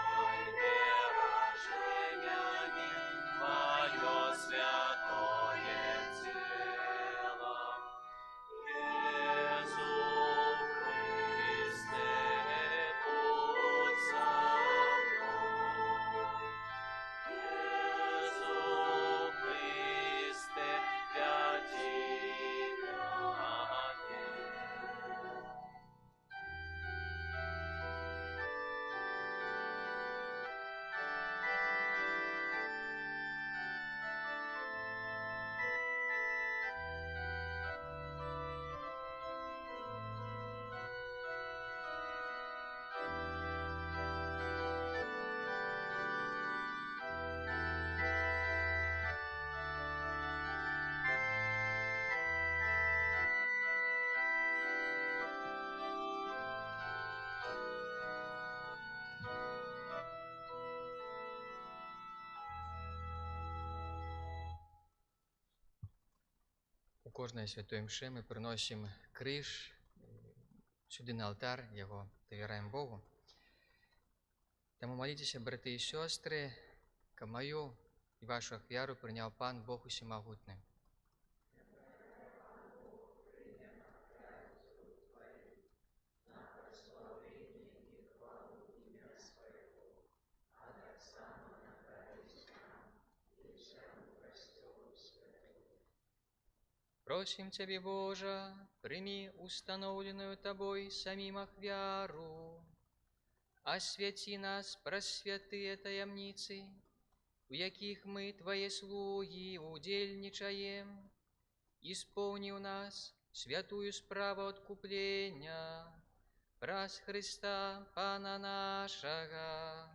Хай беражэ мяне Тваё святое цела. Езу Хрысце, будзь са мной. Езу Хрысце, вядзі мяне. У кожнай святой імшы мы прыносім крыж сюды на алтар, яго давяраем Богу. Таму маліцеся, браты і сёстры, каб маю і вашу ахвяру прыняў Пан Бог усемагутны. Просім Цябе, Божа, прымі устаноўленую Табой самім ахвяру. Асвяці нас праз святыя таямніцы, у якіх мы, Твае слугі, удзельнічаем. Исполни у нас святую справу адкуплення праз Хрыста, Пана нашага.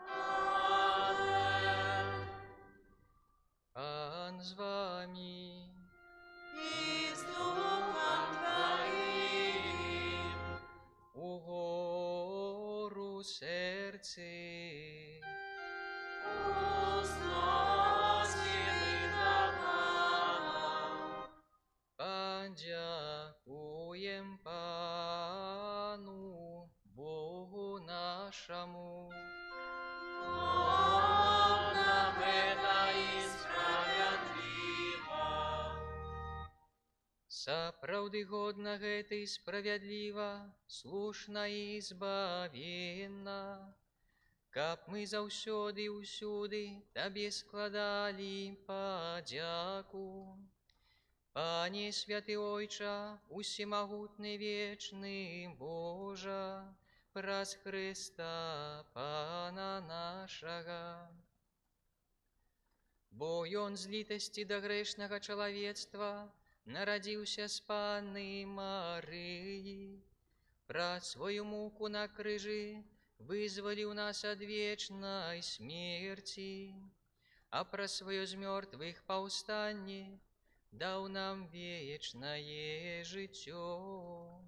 Амэн. Пан з вамі. І з духам Тваім. Угору сэрцы. Узносім да Пана. Падзякуем Пану, Богу нашаму. Годна гэта і справядліва. Сапраўды годна гэта і справядліва, слушна і збавенна, каб мы заўсёды і ўсюды Табе складалі падзяку. Пане святы Ойча, усемагутны вечны Божа, праз Хрыста Пана нашага. Бо Ён з літасці да грэшнага чалавецтва нарадзіўся з Панны Марыі, праз сваю муку на крыжы вызваліў нас ад вечнай смерці, а праз сваё з мёртвых паўстанне даў нам вечнае жыццё.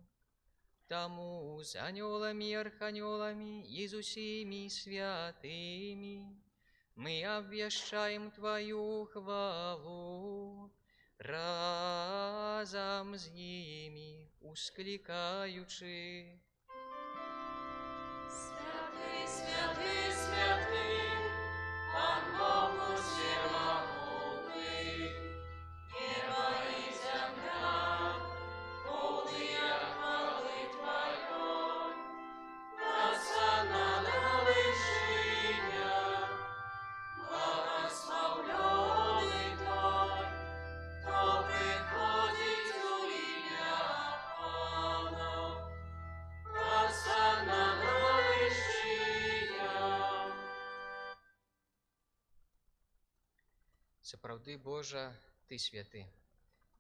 Таму з анёламі і арханёламі і з усімі святымі мы абвяшчаем Тваю хвалу, разам з імі усклікаючы. Святы, святы, святы, Пан Бог усемагутны, неба і зямля, поўныя хвалы Тваёй. Гасанна на вышынях, благаслаўлёны той, хто прыходзіць у імя Пана. Гасанна на вышынях. Сапраўды, Божа, Ты святы,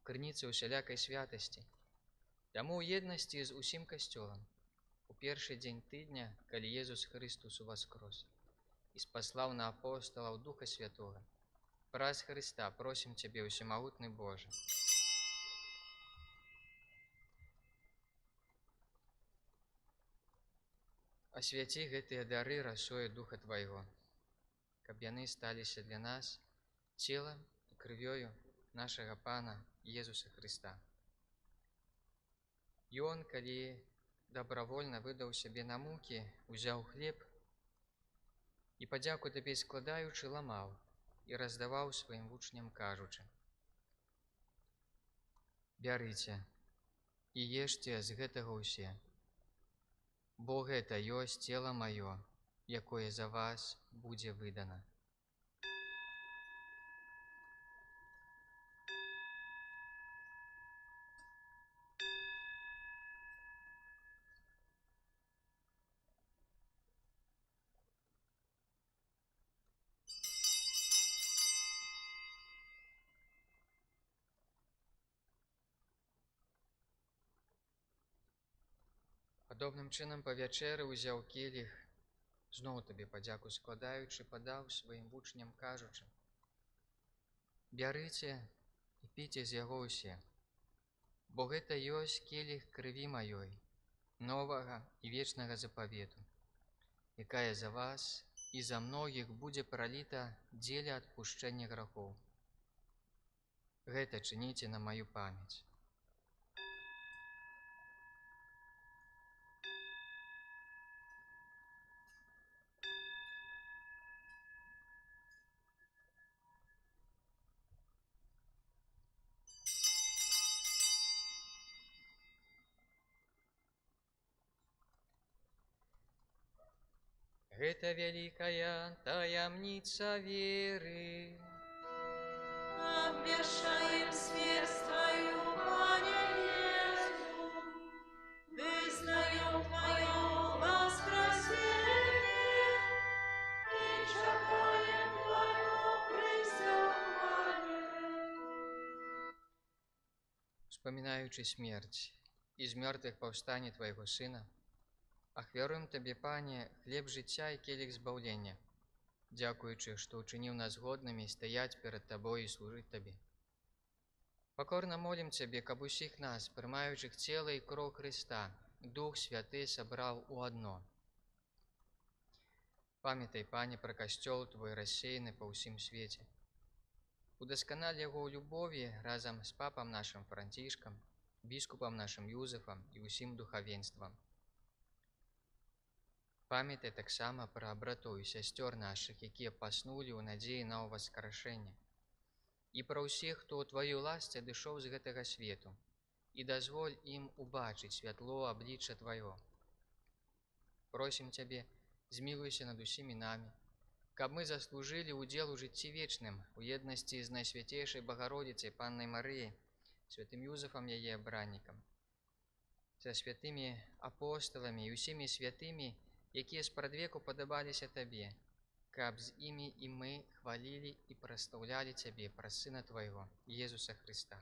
крыніца ўсялякай святасці. Таму ў еднасці з усім Касцёлам, у першы дзень тыдня, калі Езус Хрыстус уваскрос і спаслаў на апосталаў Духа Святога, праз Хрыста просім Цябе, усемагутны Божа. Асвяці гэтыя дары расою Духа Твайго, каб яны сталіся для нас целам і крывёю нашага Пана Езуса Хрыста. Ён, калі добравольна выдаў сябе на мукі, узяў хлеб і, падзяку Табе складаючы, ламаў і раздаваў сваім вучням, кажучы: Бярыце і ешце з гэтага ўсе, бо гэта ёсць цела маё, якое за вас будзе выдана. Падобным чынам па вячэры ўзяў келіх, зноў Табе падзяку складаючы, падаў сваім вучням, кажучы: Бярыце і піце з яго ўсе, бо гэта ёсць келіх крыві маёй, новага і вечнага запавету, якая за вас і за многіх будзе праліта дзеля адпушчэння грахоў. Гэта чыніце на маю памяць. Гэта вялікая таямніца веры. Обвешаем смерть Твою, Пане Иису, вызнаем Твое воскресение и чекаем Твое прыйсця ў хвале. Успамінаючы смерць і з мёртвых паўстанне Твайго Сына, ахвяруем Табе, Пане, хлеб жыцця і келіх збаўлення, дзякуючы, што ўчыніў нас годнымі стаяць перад Табой і служыць Табе. Пакорна молім Цябе, каб усіх нас, прымаючых цела і кроў Хрыста, Дух Святы сабраў у адно. Памятай, Пане, пра Касцёл Твой, рассеяны па ўсім свеце. Удасканаль яго ў любові разам з папам нашым Францішкам, біскупам нашым Юзафам і ўсім духавенствам. Памятай таксама пра братоў і сясцёр нашых, якія паснулі ў надзеі на ўваскрашэнне, і пра ўсіх, хто ў Тваёй ласцы адышоў з гэтага свету, і дазволь ім убачыць святло аблічча Твайго. Просім Цябе, змілуйся над усімі намі, каб мы заслужылі ўдзел у жыцці вечным у еднасці з Найсвяцейшай Багародзіцай Паннай Марыяй, святым Юзафам яе абраннікам, са святымі апосталамі і ўсімі святымі, якія спрадвеку падабаліся Табе, каб з імі і мы хвалілі і праслаўлялі Цябе праз Сына Твайго, Езуса Хрыста.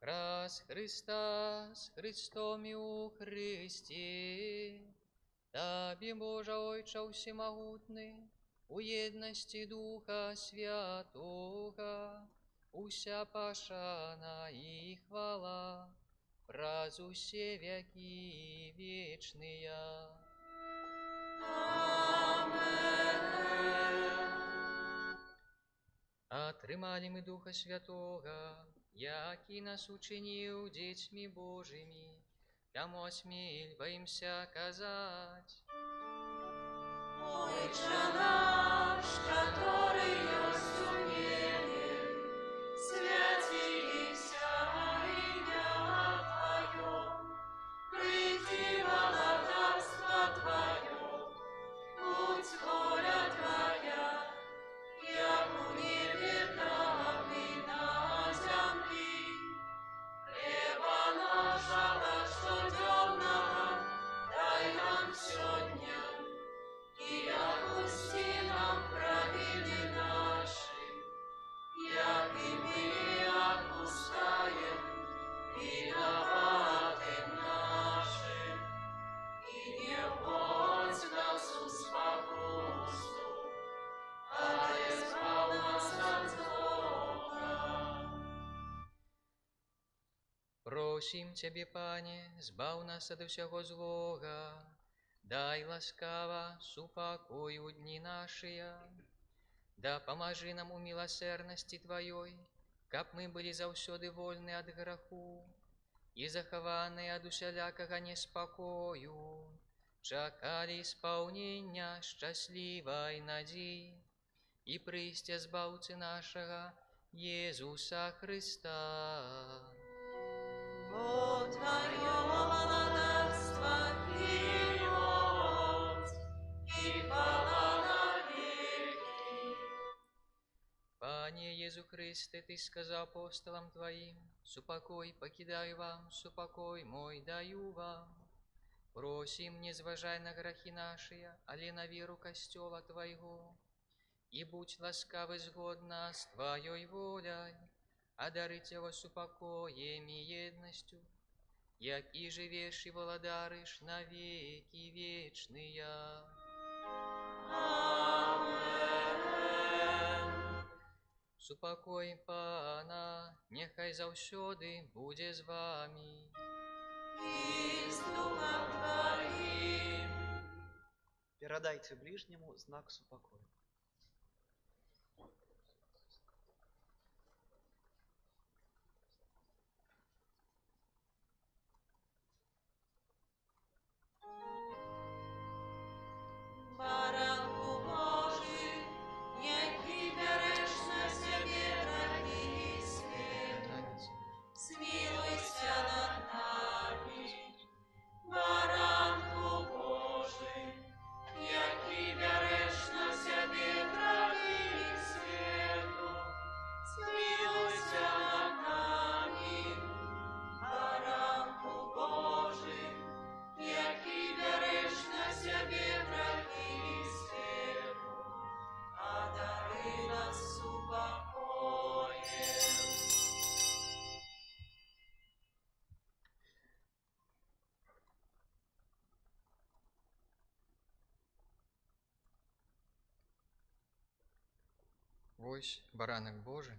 Праз Хрыста, з Хрыстом і ў Хрысце, Табе, Божа Ойча ўсемагутны, у еднасці Духа Святога, уся пашана і хвала, праз усе вякі вечныя. Амен. Атрымалі мы Духа Святога, які нас учыніў дзецьмі Божымі, таму асмельваемся казаць. Ойча наш, каторы ёсць у небе, свяціся імя Тваё, прыйдзі валадарства Тваё, будзь воля Твая, як у небе, так і на зямлі. Хлеба нашага штодзённага дай нам сёння, і адпусці нам правіны нашы, як і мы адпускаем вінаватым нашым. І не ўводзь нас у спакусу, але збаў нас ад злога. Просім Цябе, Пане, збаў нас ад усяго злога, дай ласкава супакой у дні нашыя, дапамажы нам у міласэрнасці Тваёй, каб мы былі заўсёды вольны ад граху і захаваныя ад усялякага неспакою, чакалі спаўнення шчаслівай надзеі і прыйсця Збаўцы нашага Езуса Хрыста. Бо Тваё валадарства і моц, і хвала навекі. Пане Езу Хрысце, Ты сказаў апосталам Тваім: «Супакой пакідаю вам, супакой мой даю вам». Просім, не зважай на грахі нашыя, але на веру Касцёла Твайго, і будзь ласкавы згодна з Тваёй воляй, адарыць яго супакоем і еднасцю, які жывеш і валадарыш на векі вечныя. Амен. Супакой Пана няхай заўсёды будзе з вамі. І з духам Тваім. Перадайце бліжняму знак супакою. Баранку Божы, які бярэш на сябе грахі свету, змілуйся над намі. Баранку Божы, які бярэш на сябе грахі свету, змілуйся над намі. Баранку Божы, які бярэш на сябе грахі свету, адары нас супакоем. Вось баранак Божы,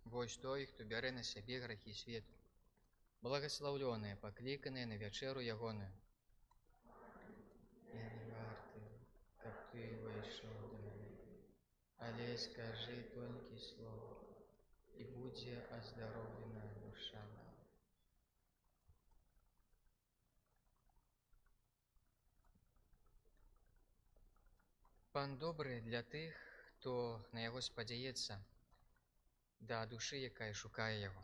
вось той, хто бярэ на сябе грахі свету. Благаслаўлёныя, пакліканыя на вячэру ягоную. Я не варты, каб ты ўвайшоў да мяне, але скажы толькі слова, і будзе аздароўлена душа моя. Пан добры для тых, хто на яго спадзяецца, да душы, якая шукае яго.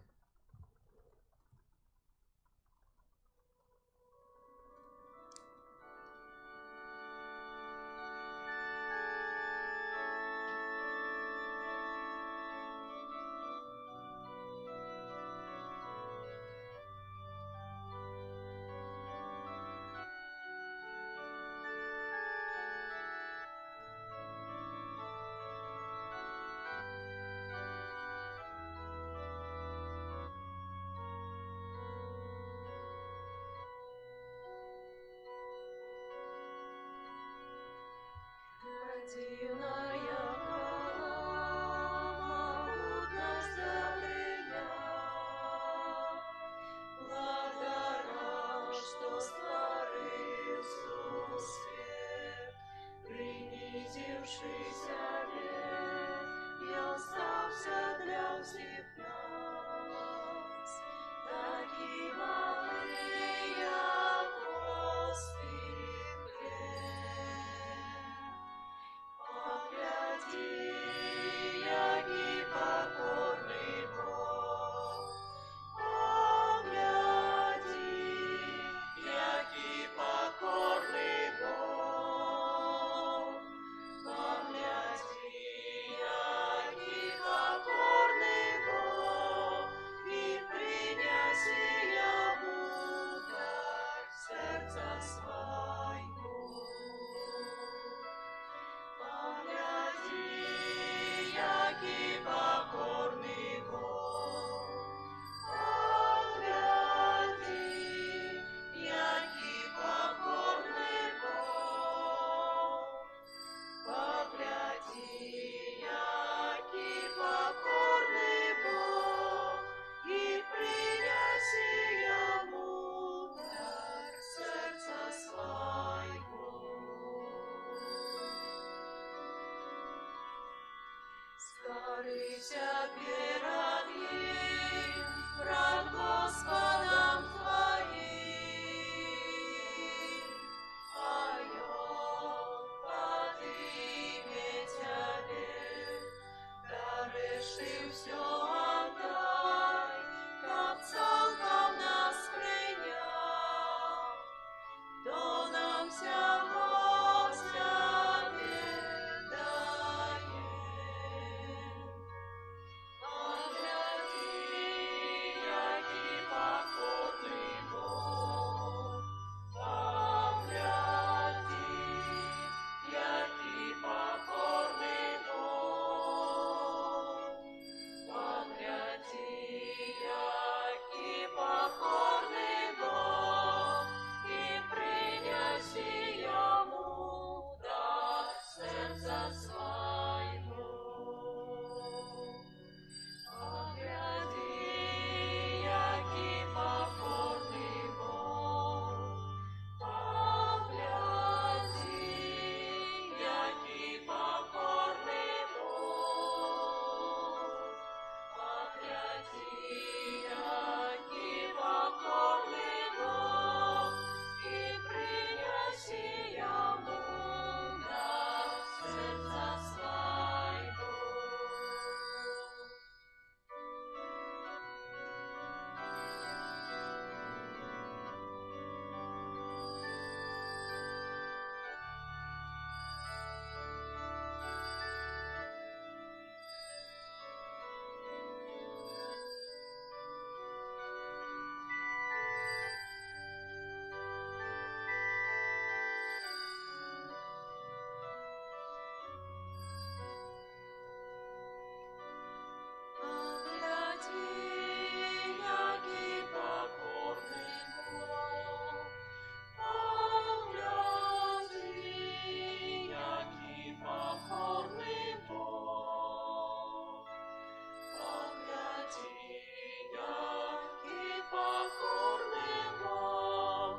Пакарыся перад ім, прад Госпадам тваім, а ён падыме цябе. Да рэшты ўсё аддай, каб цалкам нас прыняў, хто нам усяго сябе дае. Паглядзі, які пакорны Бог, паглядзі, які пакорны Бог, паглядзі, які пакорны Бог, і прынясі яму дар сэрца свайго. Паглядзі, які пакорны Бог, паглядзі, які пакорны Бог, паглядзі, які пакорны Бог, і прынясі яму дар сэрца свайго. Паглядзі, які пакорны Бог, паглядзі, які пакорны Бог, паглядзі, які пакорны Бог,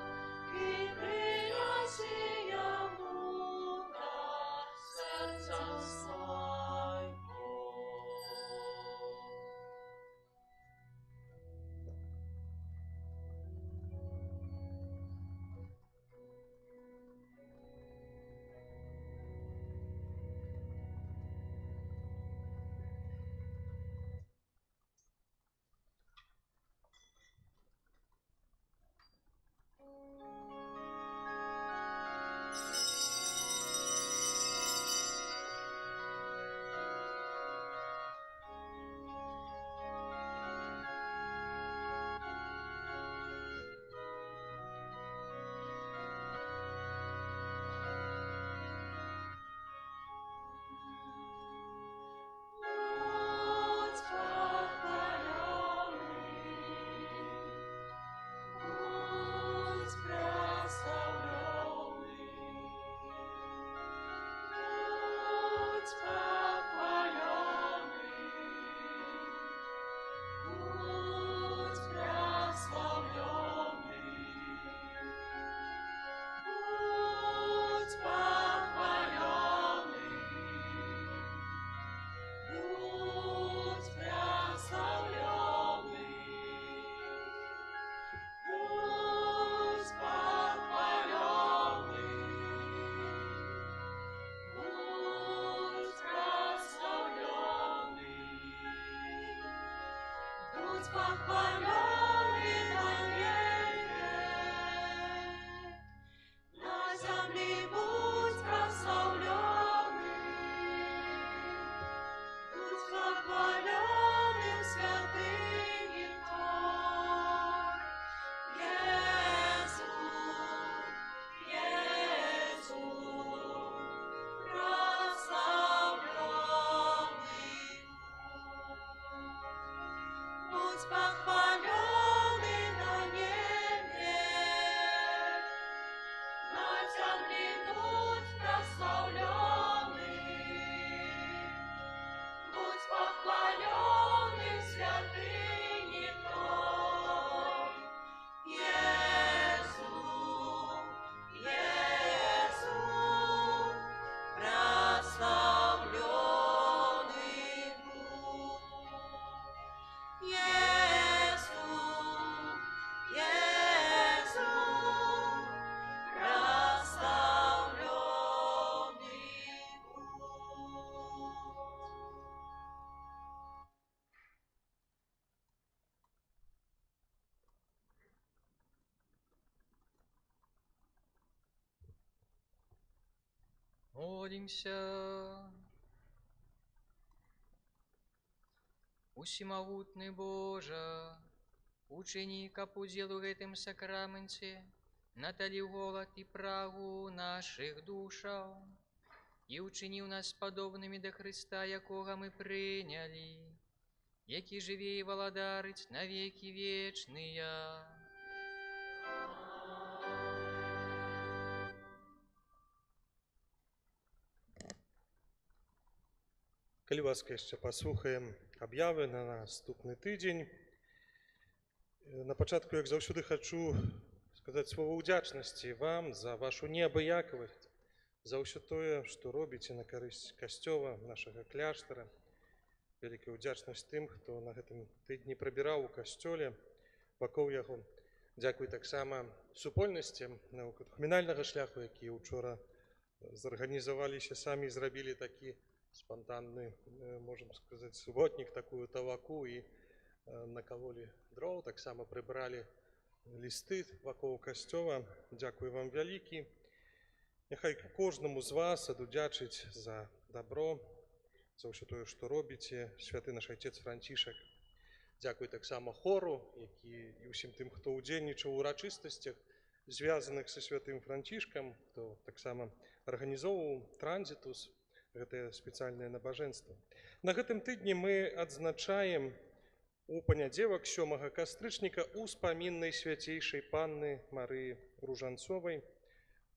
і прынясі яму дар сэрца свайго. Будзь пахвалёны, будзь праслаўлёны, будзь пахвалёны, будзь праслаўлёны, будзь пахвалёны. Будзь праслаўлёны, будзь пахвалёны, будзь праслаўлёны, будзь пахвалёны на небе, на зямлі будзь праслаўлёны. Будзь пахвалёны ў святыні Твой. Езу, Езу, праслаўлёны будзь. Будзь пахвалёны. Молімся. Усемагутны Божа, учыні, каб удзел у гэтым сакраменце наталіў голад і прагу нашых душаў і учыніў нас падобнымі да Хрыста, якога мы прынялі, які жыве і валадарыць на векі вечныя. Калі ласка, яшчэ паслухаем аб'явы на наступны тыдзень. На пачатку, як заўсёды, хачу сказаць слова ўдзячнасці вам за вашу неабыякавасць, за ўсё тое, што робіце на карысць касцёла, нашага кляштара. Вялікая ўдзячнасць тым, хто на гэтым тыдні прыбіраў у касцёле вакол яго. Дзякуй таксама супольнасцям неакатэхуменальнага шляху, якія учора зарганізаваліся самі і зрабілі такі спантанны, можам сказаць, суботнік, такую талаку і накалолі дроў, таксама прыбралі лісты вакол касцёла. Дзякуй вам вялікі. Няхай кожнаму з вас адудзячыць за дабро, за ўсё тое, што робіце, святы наш айцец Францішак. Дзякуй таксама хору, які і ўсім тым, хто ўдзельнічаў у урачыстасцях, звязаных са святым Францішкам, хто таксама арганізоўваў транзітус, гэтае спецыяльнае набажэнства. На гэтым тыдні мы адзначаем у панядзелак 7 кастрычніка ўспамін Найсвяцейшай Панны Марыі Ружанцовай,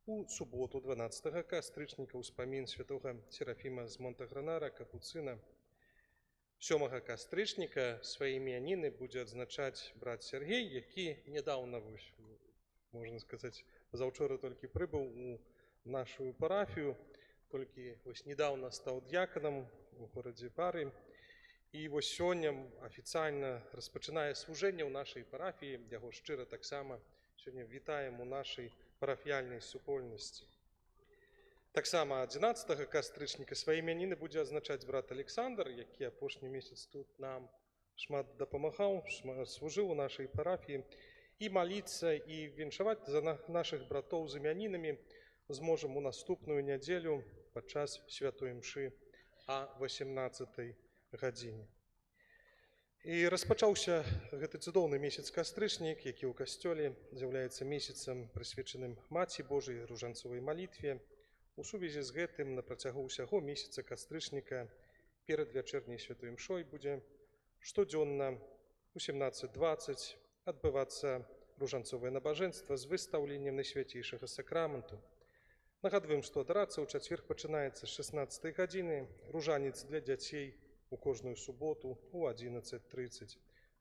у суботу 12 кастрычніка ўспамін святога Серафіма з Монтагранара Капуцына. 7 кастрычніка свае імяніны будзе адзначаць брат Сергей, які нядаўна, вось, можна сказаць, заўчора толькі прыбыў у нашу парафію, толькі вось недавно стаў д'яканам у горадзе Бары. І вось сёння афіцыйна распачынае служэнне ў нашай парафіі. Яго шчыра таксама сёння вітаем у нашай парафіяльнай супольнасці. Таксама 11 кастрычніка свае імяніны будзе адзначаць брат Александр, які апошні месяц тут нам шмат дапамагаў, шмат служыў у нашай парафіі. І маліцца і віншаваць за нашых братоў з імянінамі зможам у наступную нядзелю падчас святой імшы а 18 гадзіне. І распачаўся гэты цудоўны месяц кастрычнік, які ў касцёле з'яўляецца месяцам, прысвечаным Маці Божай ружанцовай малітве. У сувязі з гэтым на працягу ўсяго месяца кастрычніка перад вячэрняй святой імшой будзе штодзённа у 17:20 адбывацца ружанцовае набажэнства з выстаўленнем Найсвяцейшага сакраменту. Нагадваем, што адарацыя ў чацверг пачынаецца з 16 гадзіны, ружанец для дзяцей у кожную суботу у 11:30.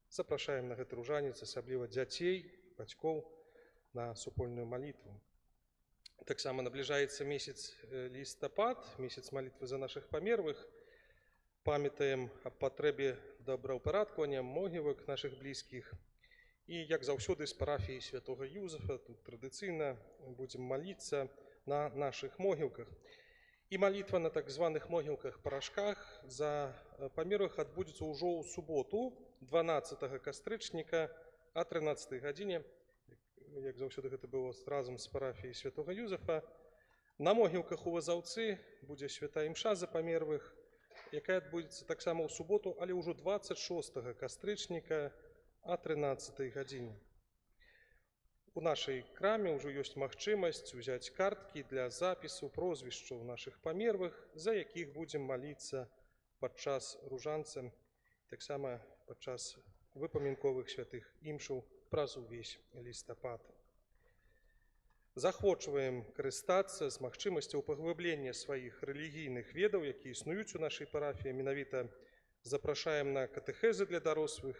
Запрашаем на гэты ружанец асабліва дзяцей, бацькоў на супольную малітву. Таксама набліжаецца месяц лістапад, месяц малітвы за нашых памерлых. Памятаем аб патрэбе добраўпарадкавання могілак нашых блізкіх. І, як заўсёды, з парафіі святога Юзафа тут традыцыйна будзем маліцца на нашых могілках. І малітва на так званых могілках-парашках за памерлых адбудзецца ўжо ў суботу 12 кастрычніка а 13 гадзіне, як заўсёды гэта было разам з парафіяй святога Юзафа. На могілках у Лазаўцы будзе святая імша за памерлых, якая адбудзецца таксама ў суботу, але ўжо 26 кастрычніка а 13 гадзіне. У нашай краме ўжо ёсць магчымасць узяць карткі для запісу прозвішчаў нашых памерлых, за якіх будзем маліцца падчас ружанца, таксама падчас выпамінковых святых імшаў праз увесь лістапад. Захочваем карыстацца з магчымасцяў паглыблення сваіх рэлігійных ведаў, якія існуюць у нашай парафіі. Менавіта запрашаем на катэхезы для дарослых.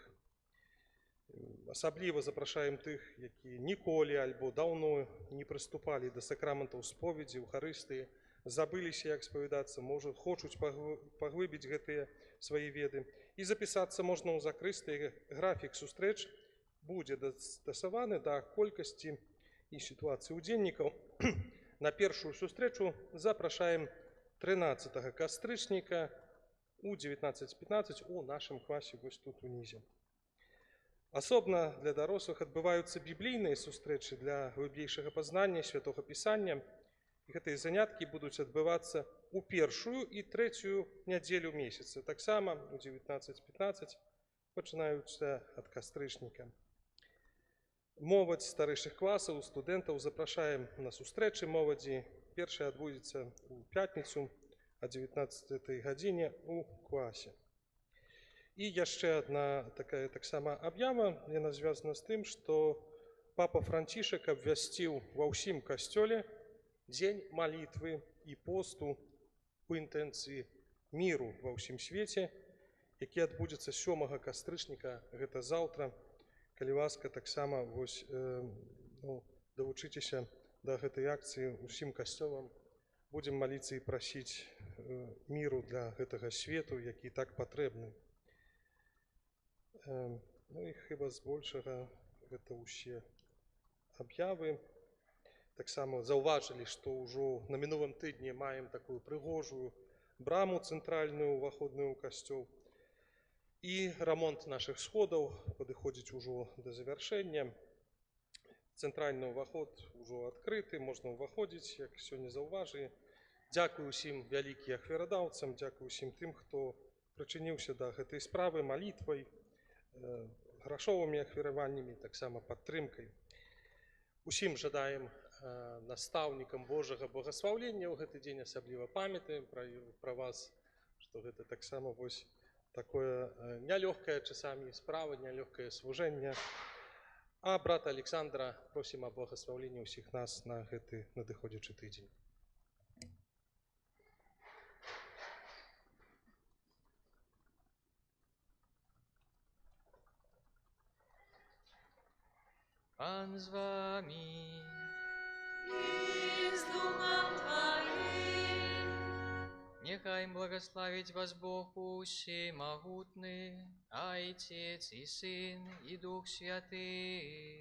Асабліва запрашаем тых, якія ніколі альбо даўно не прыступалі да сакраментаў споведзі, Эўхарыстыі, забыліся, як спавядацца, можа, хочуць паглыбіць гэтыя свае веды. І запісацца можна ў закрыстыі. Графік сустрэч будзе дастасаваны да колькасці і сітуацыі удзельнікаў. На першую сустрэчу запрашаем 13 кастрычніка у 19:15 у нашым класе вось тут унізе. Асобна для дарослых адбываюцца біблійныя сустрэчы для глыбейшага пазнання Святога Пісання. Гэтыя заняткі будуць адбывацца ў першую і трэцюю нядзелю месяца. Таксама у 19:15 пачынаюцца ад кастрычніка. Моладзь старэйшых класаў, студэнтаў запрашаем на сустрэчы моладзі. Першая адбудзецца ў пятніцу а 19 гадзіне ў класе. І яшчэ адна такая таксама аб'ява, яна звязана з тым, што папа Францішак абвясціў ва ўсім касцёле дзень малітвы і посту у інтэнцыі міру ва ўсім свеце, які адбудзецца 7 кастрычніка, гэта заўтра. Калі ласка, таксама вось, далучыцеся да гэтай акцыі ўсім касцёлам. Будзем маліцца і прасіць міру для гэтага свету, які так патрэбны. Ну і хіба збольшага гэта ўсе аб'явы. Таксама заўважылі, што ўжо на мінулым тыдні маем такую прыгожую браму цэнтральную, уваходную ў касцёл. І рамонт нашых сходаў падыходзіць ужо да завяршэння. Цэнтральны ўваход ужо адкрыты, можна ўваходзіць, як сёння заўважылі. Дзякую ўсім вялікім ахвярадаўцам, дзякую ўсім тым, хто прычыніўся да гэтай справы малітвай, грашовымі ахвяраваннямі, таксама падтрымкай. Усім жадаем настаўнікам Божага благаслаўлення ў гэты дзень, асабліва памятаем пра вас, што гэта таксама вось такое нялёгкая часамі справа, нялёгкае служэнне. А брата Александра просім аб благаслаўленні ўсіх нас на гэты надыходзячы тыдзень. Пан з вамі. І з духам тваім. Нехай благаславіць вас Бог усемагутны, Айцец і Сын, і Дух Святы.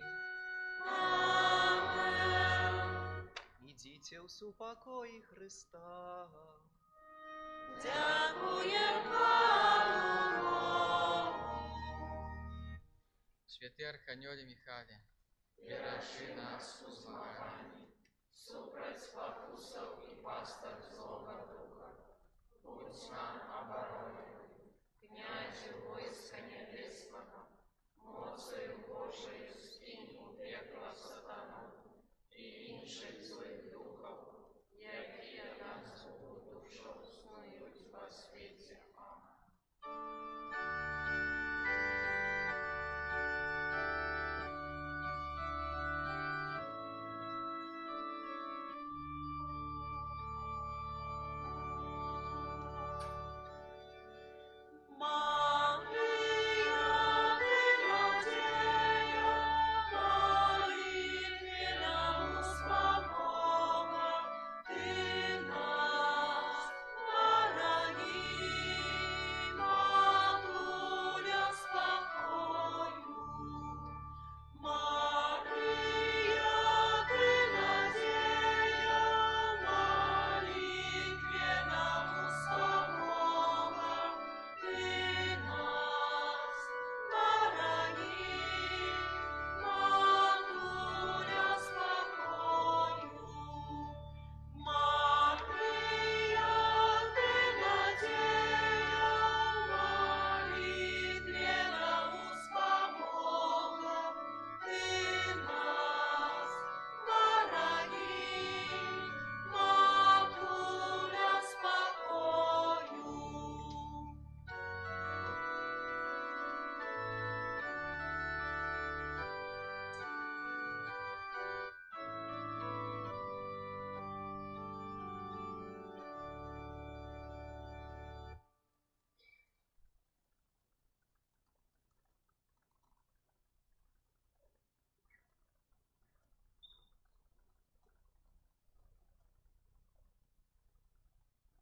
Амен. Ідзіце ў супакоі Хрыста. Дзякуем Пану Богу. Святы Арханёле Міхале, беражы нас у змаганні супраць спакусаў і пастак злога духа.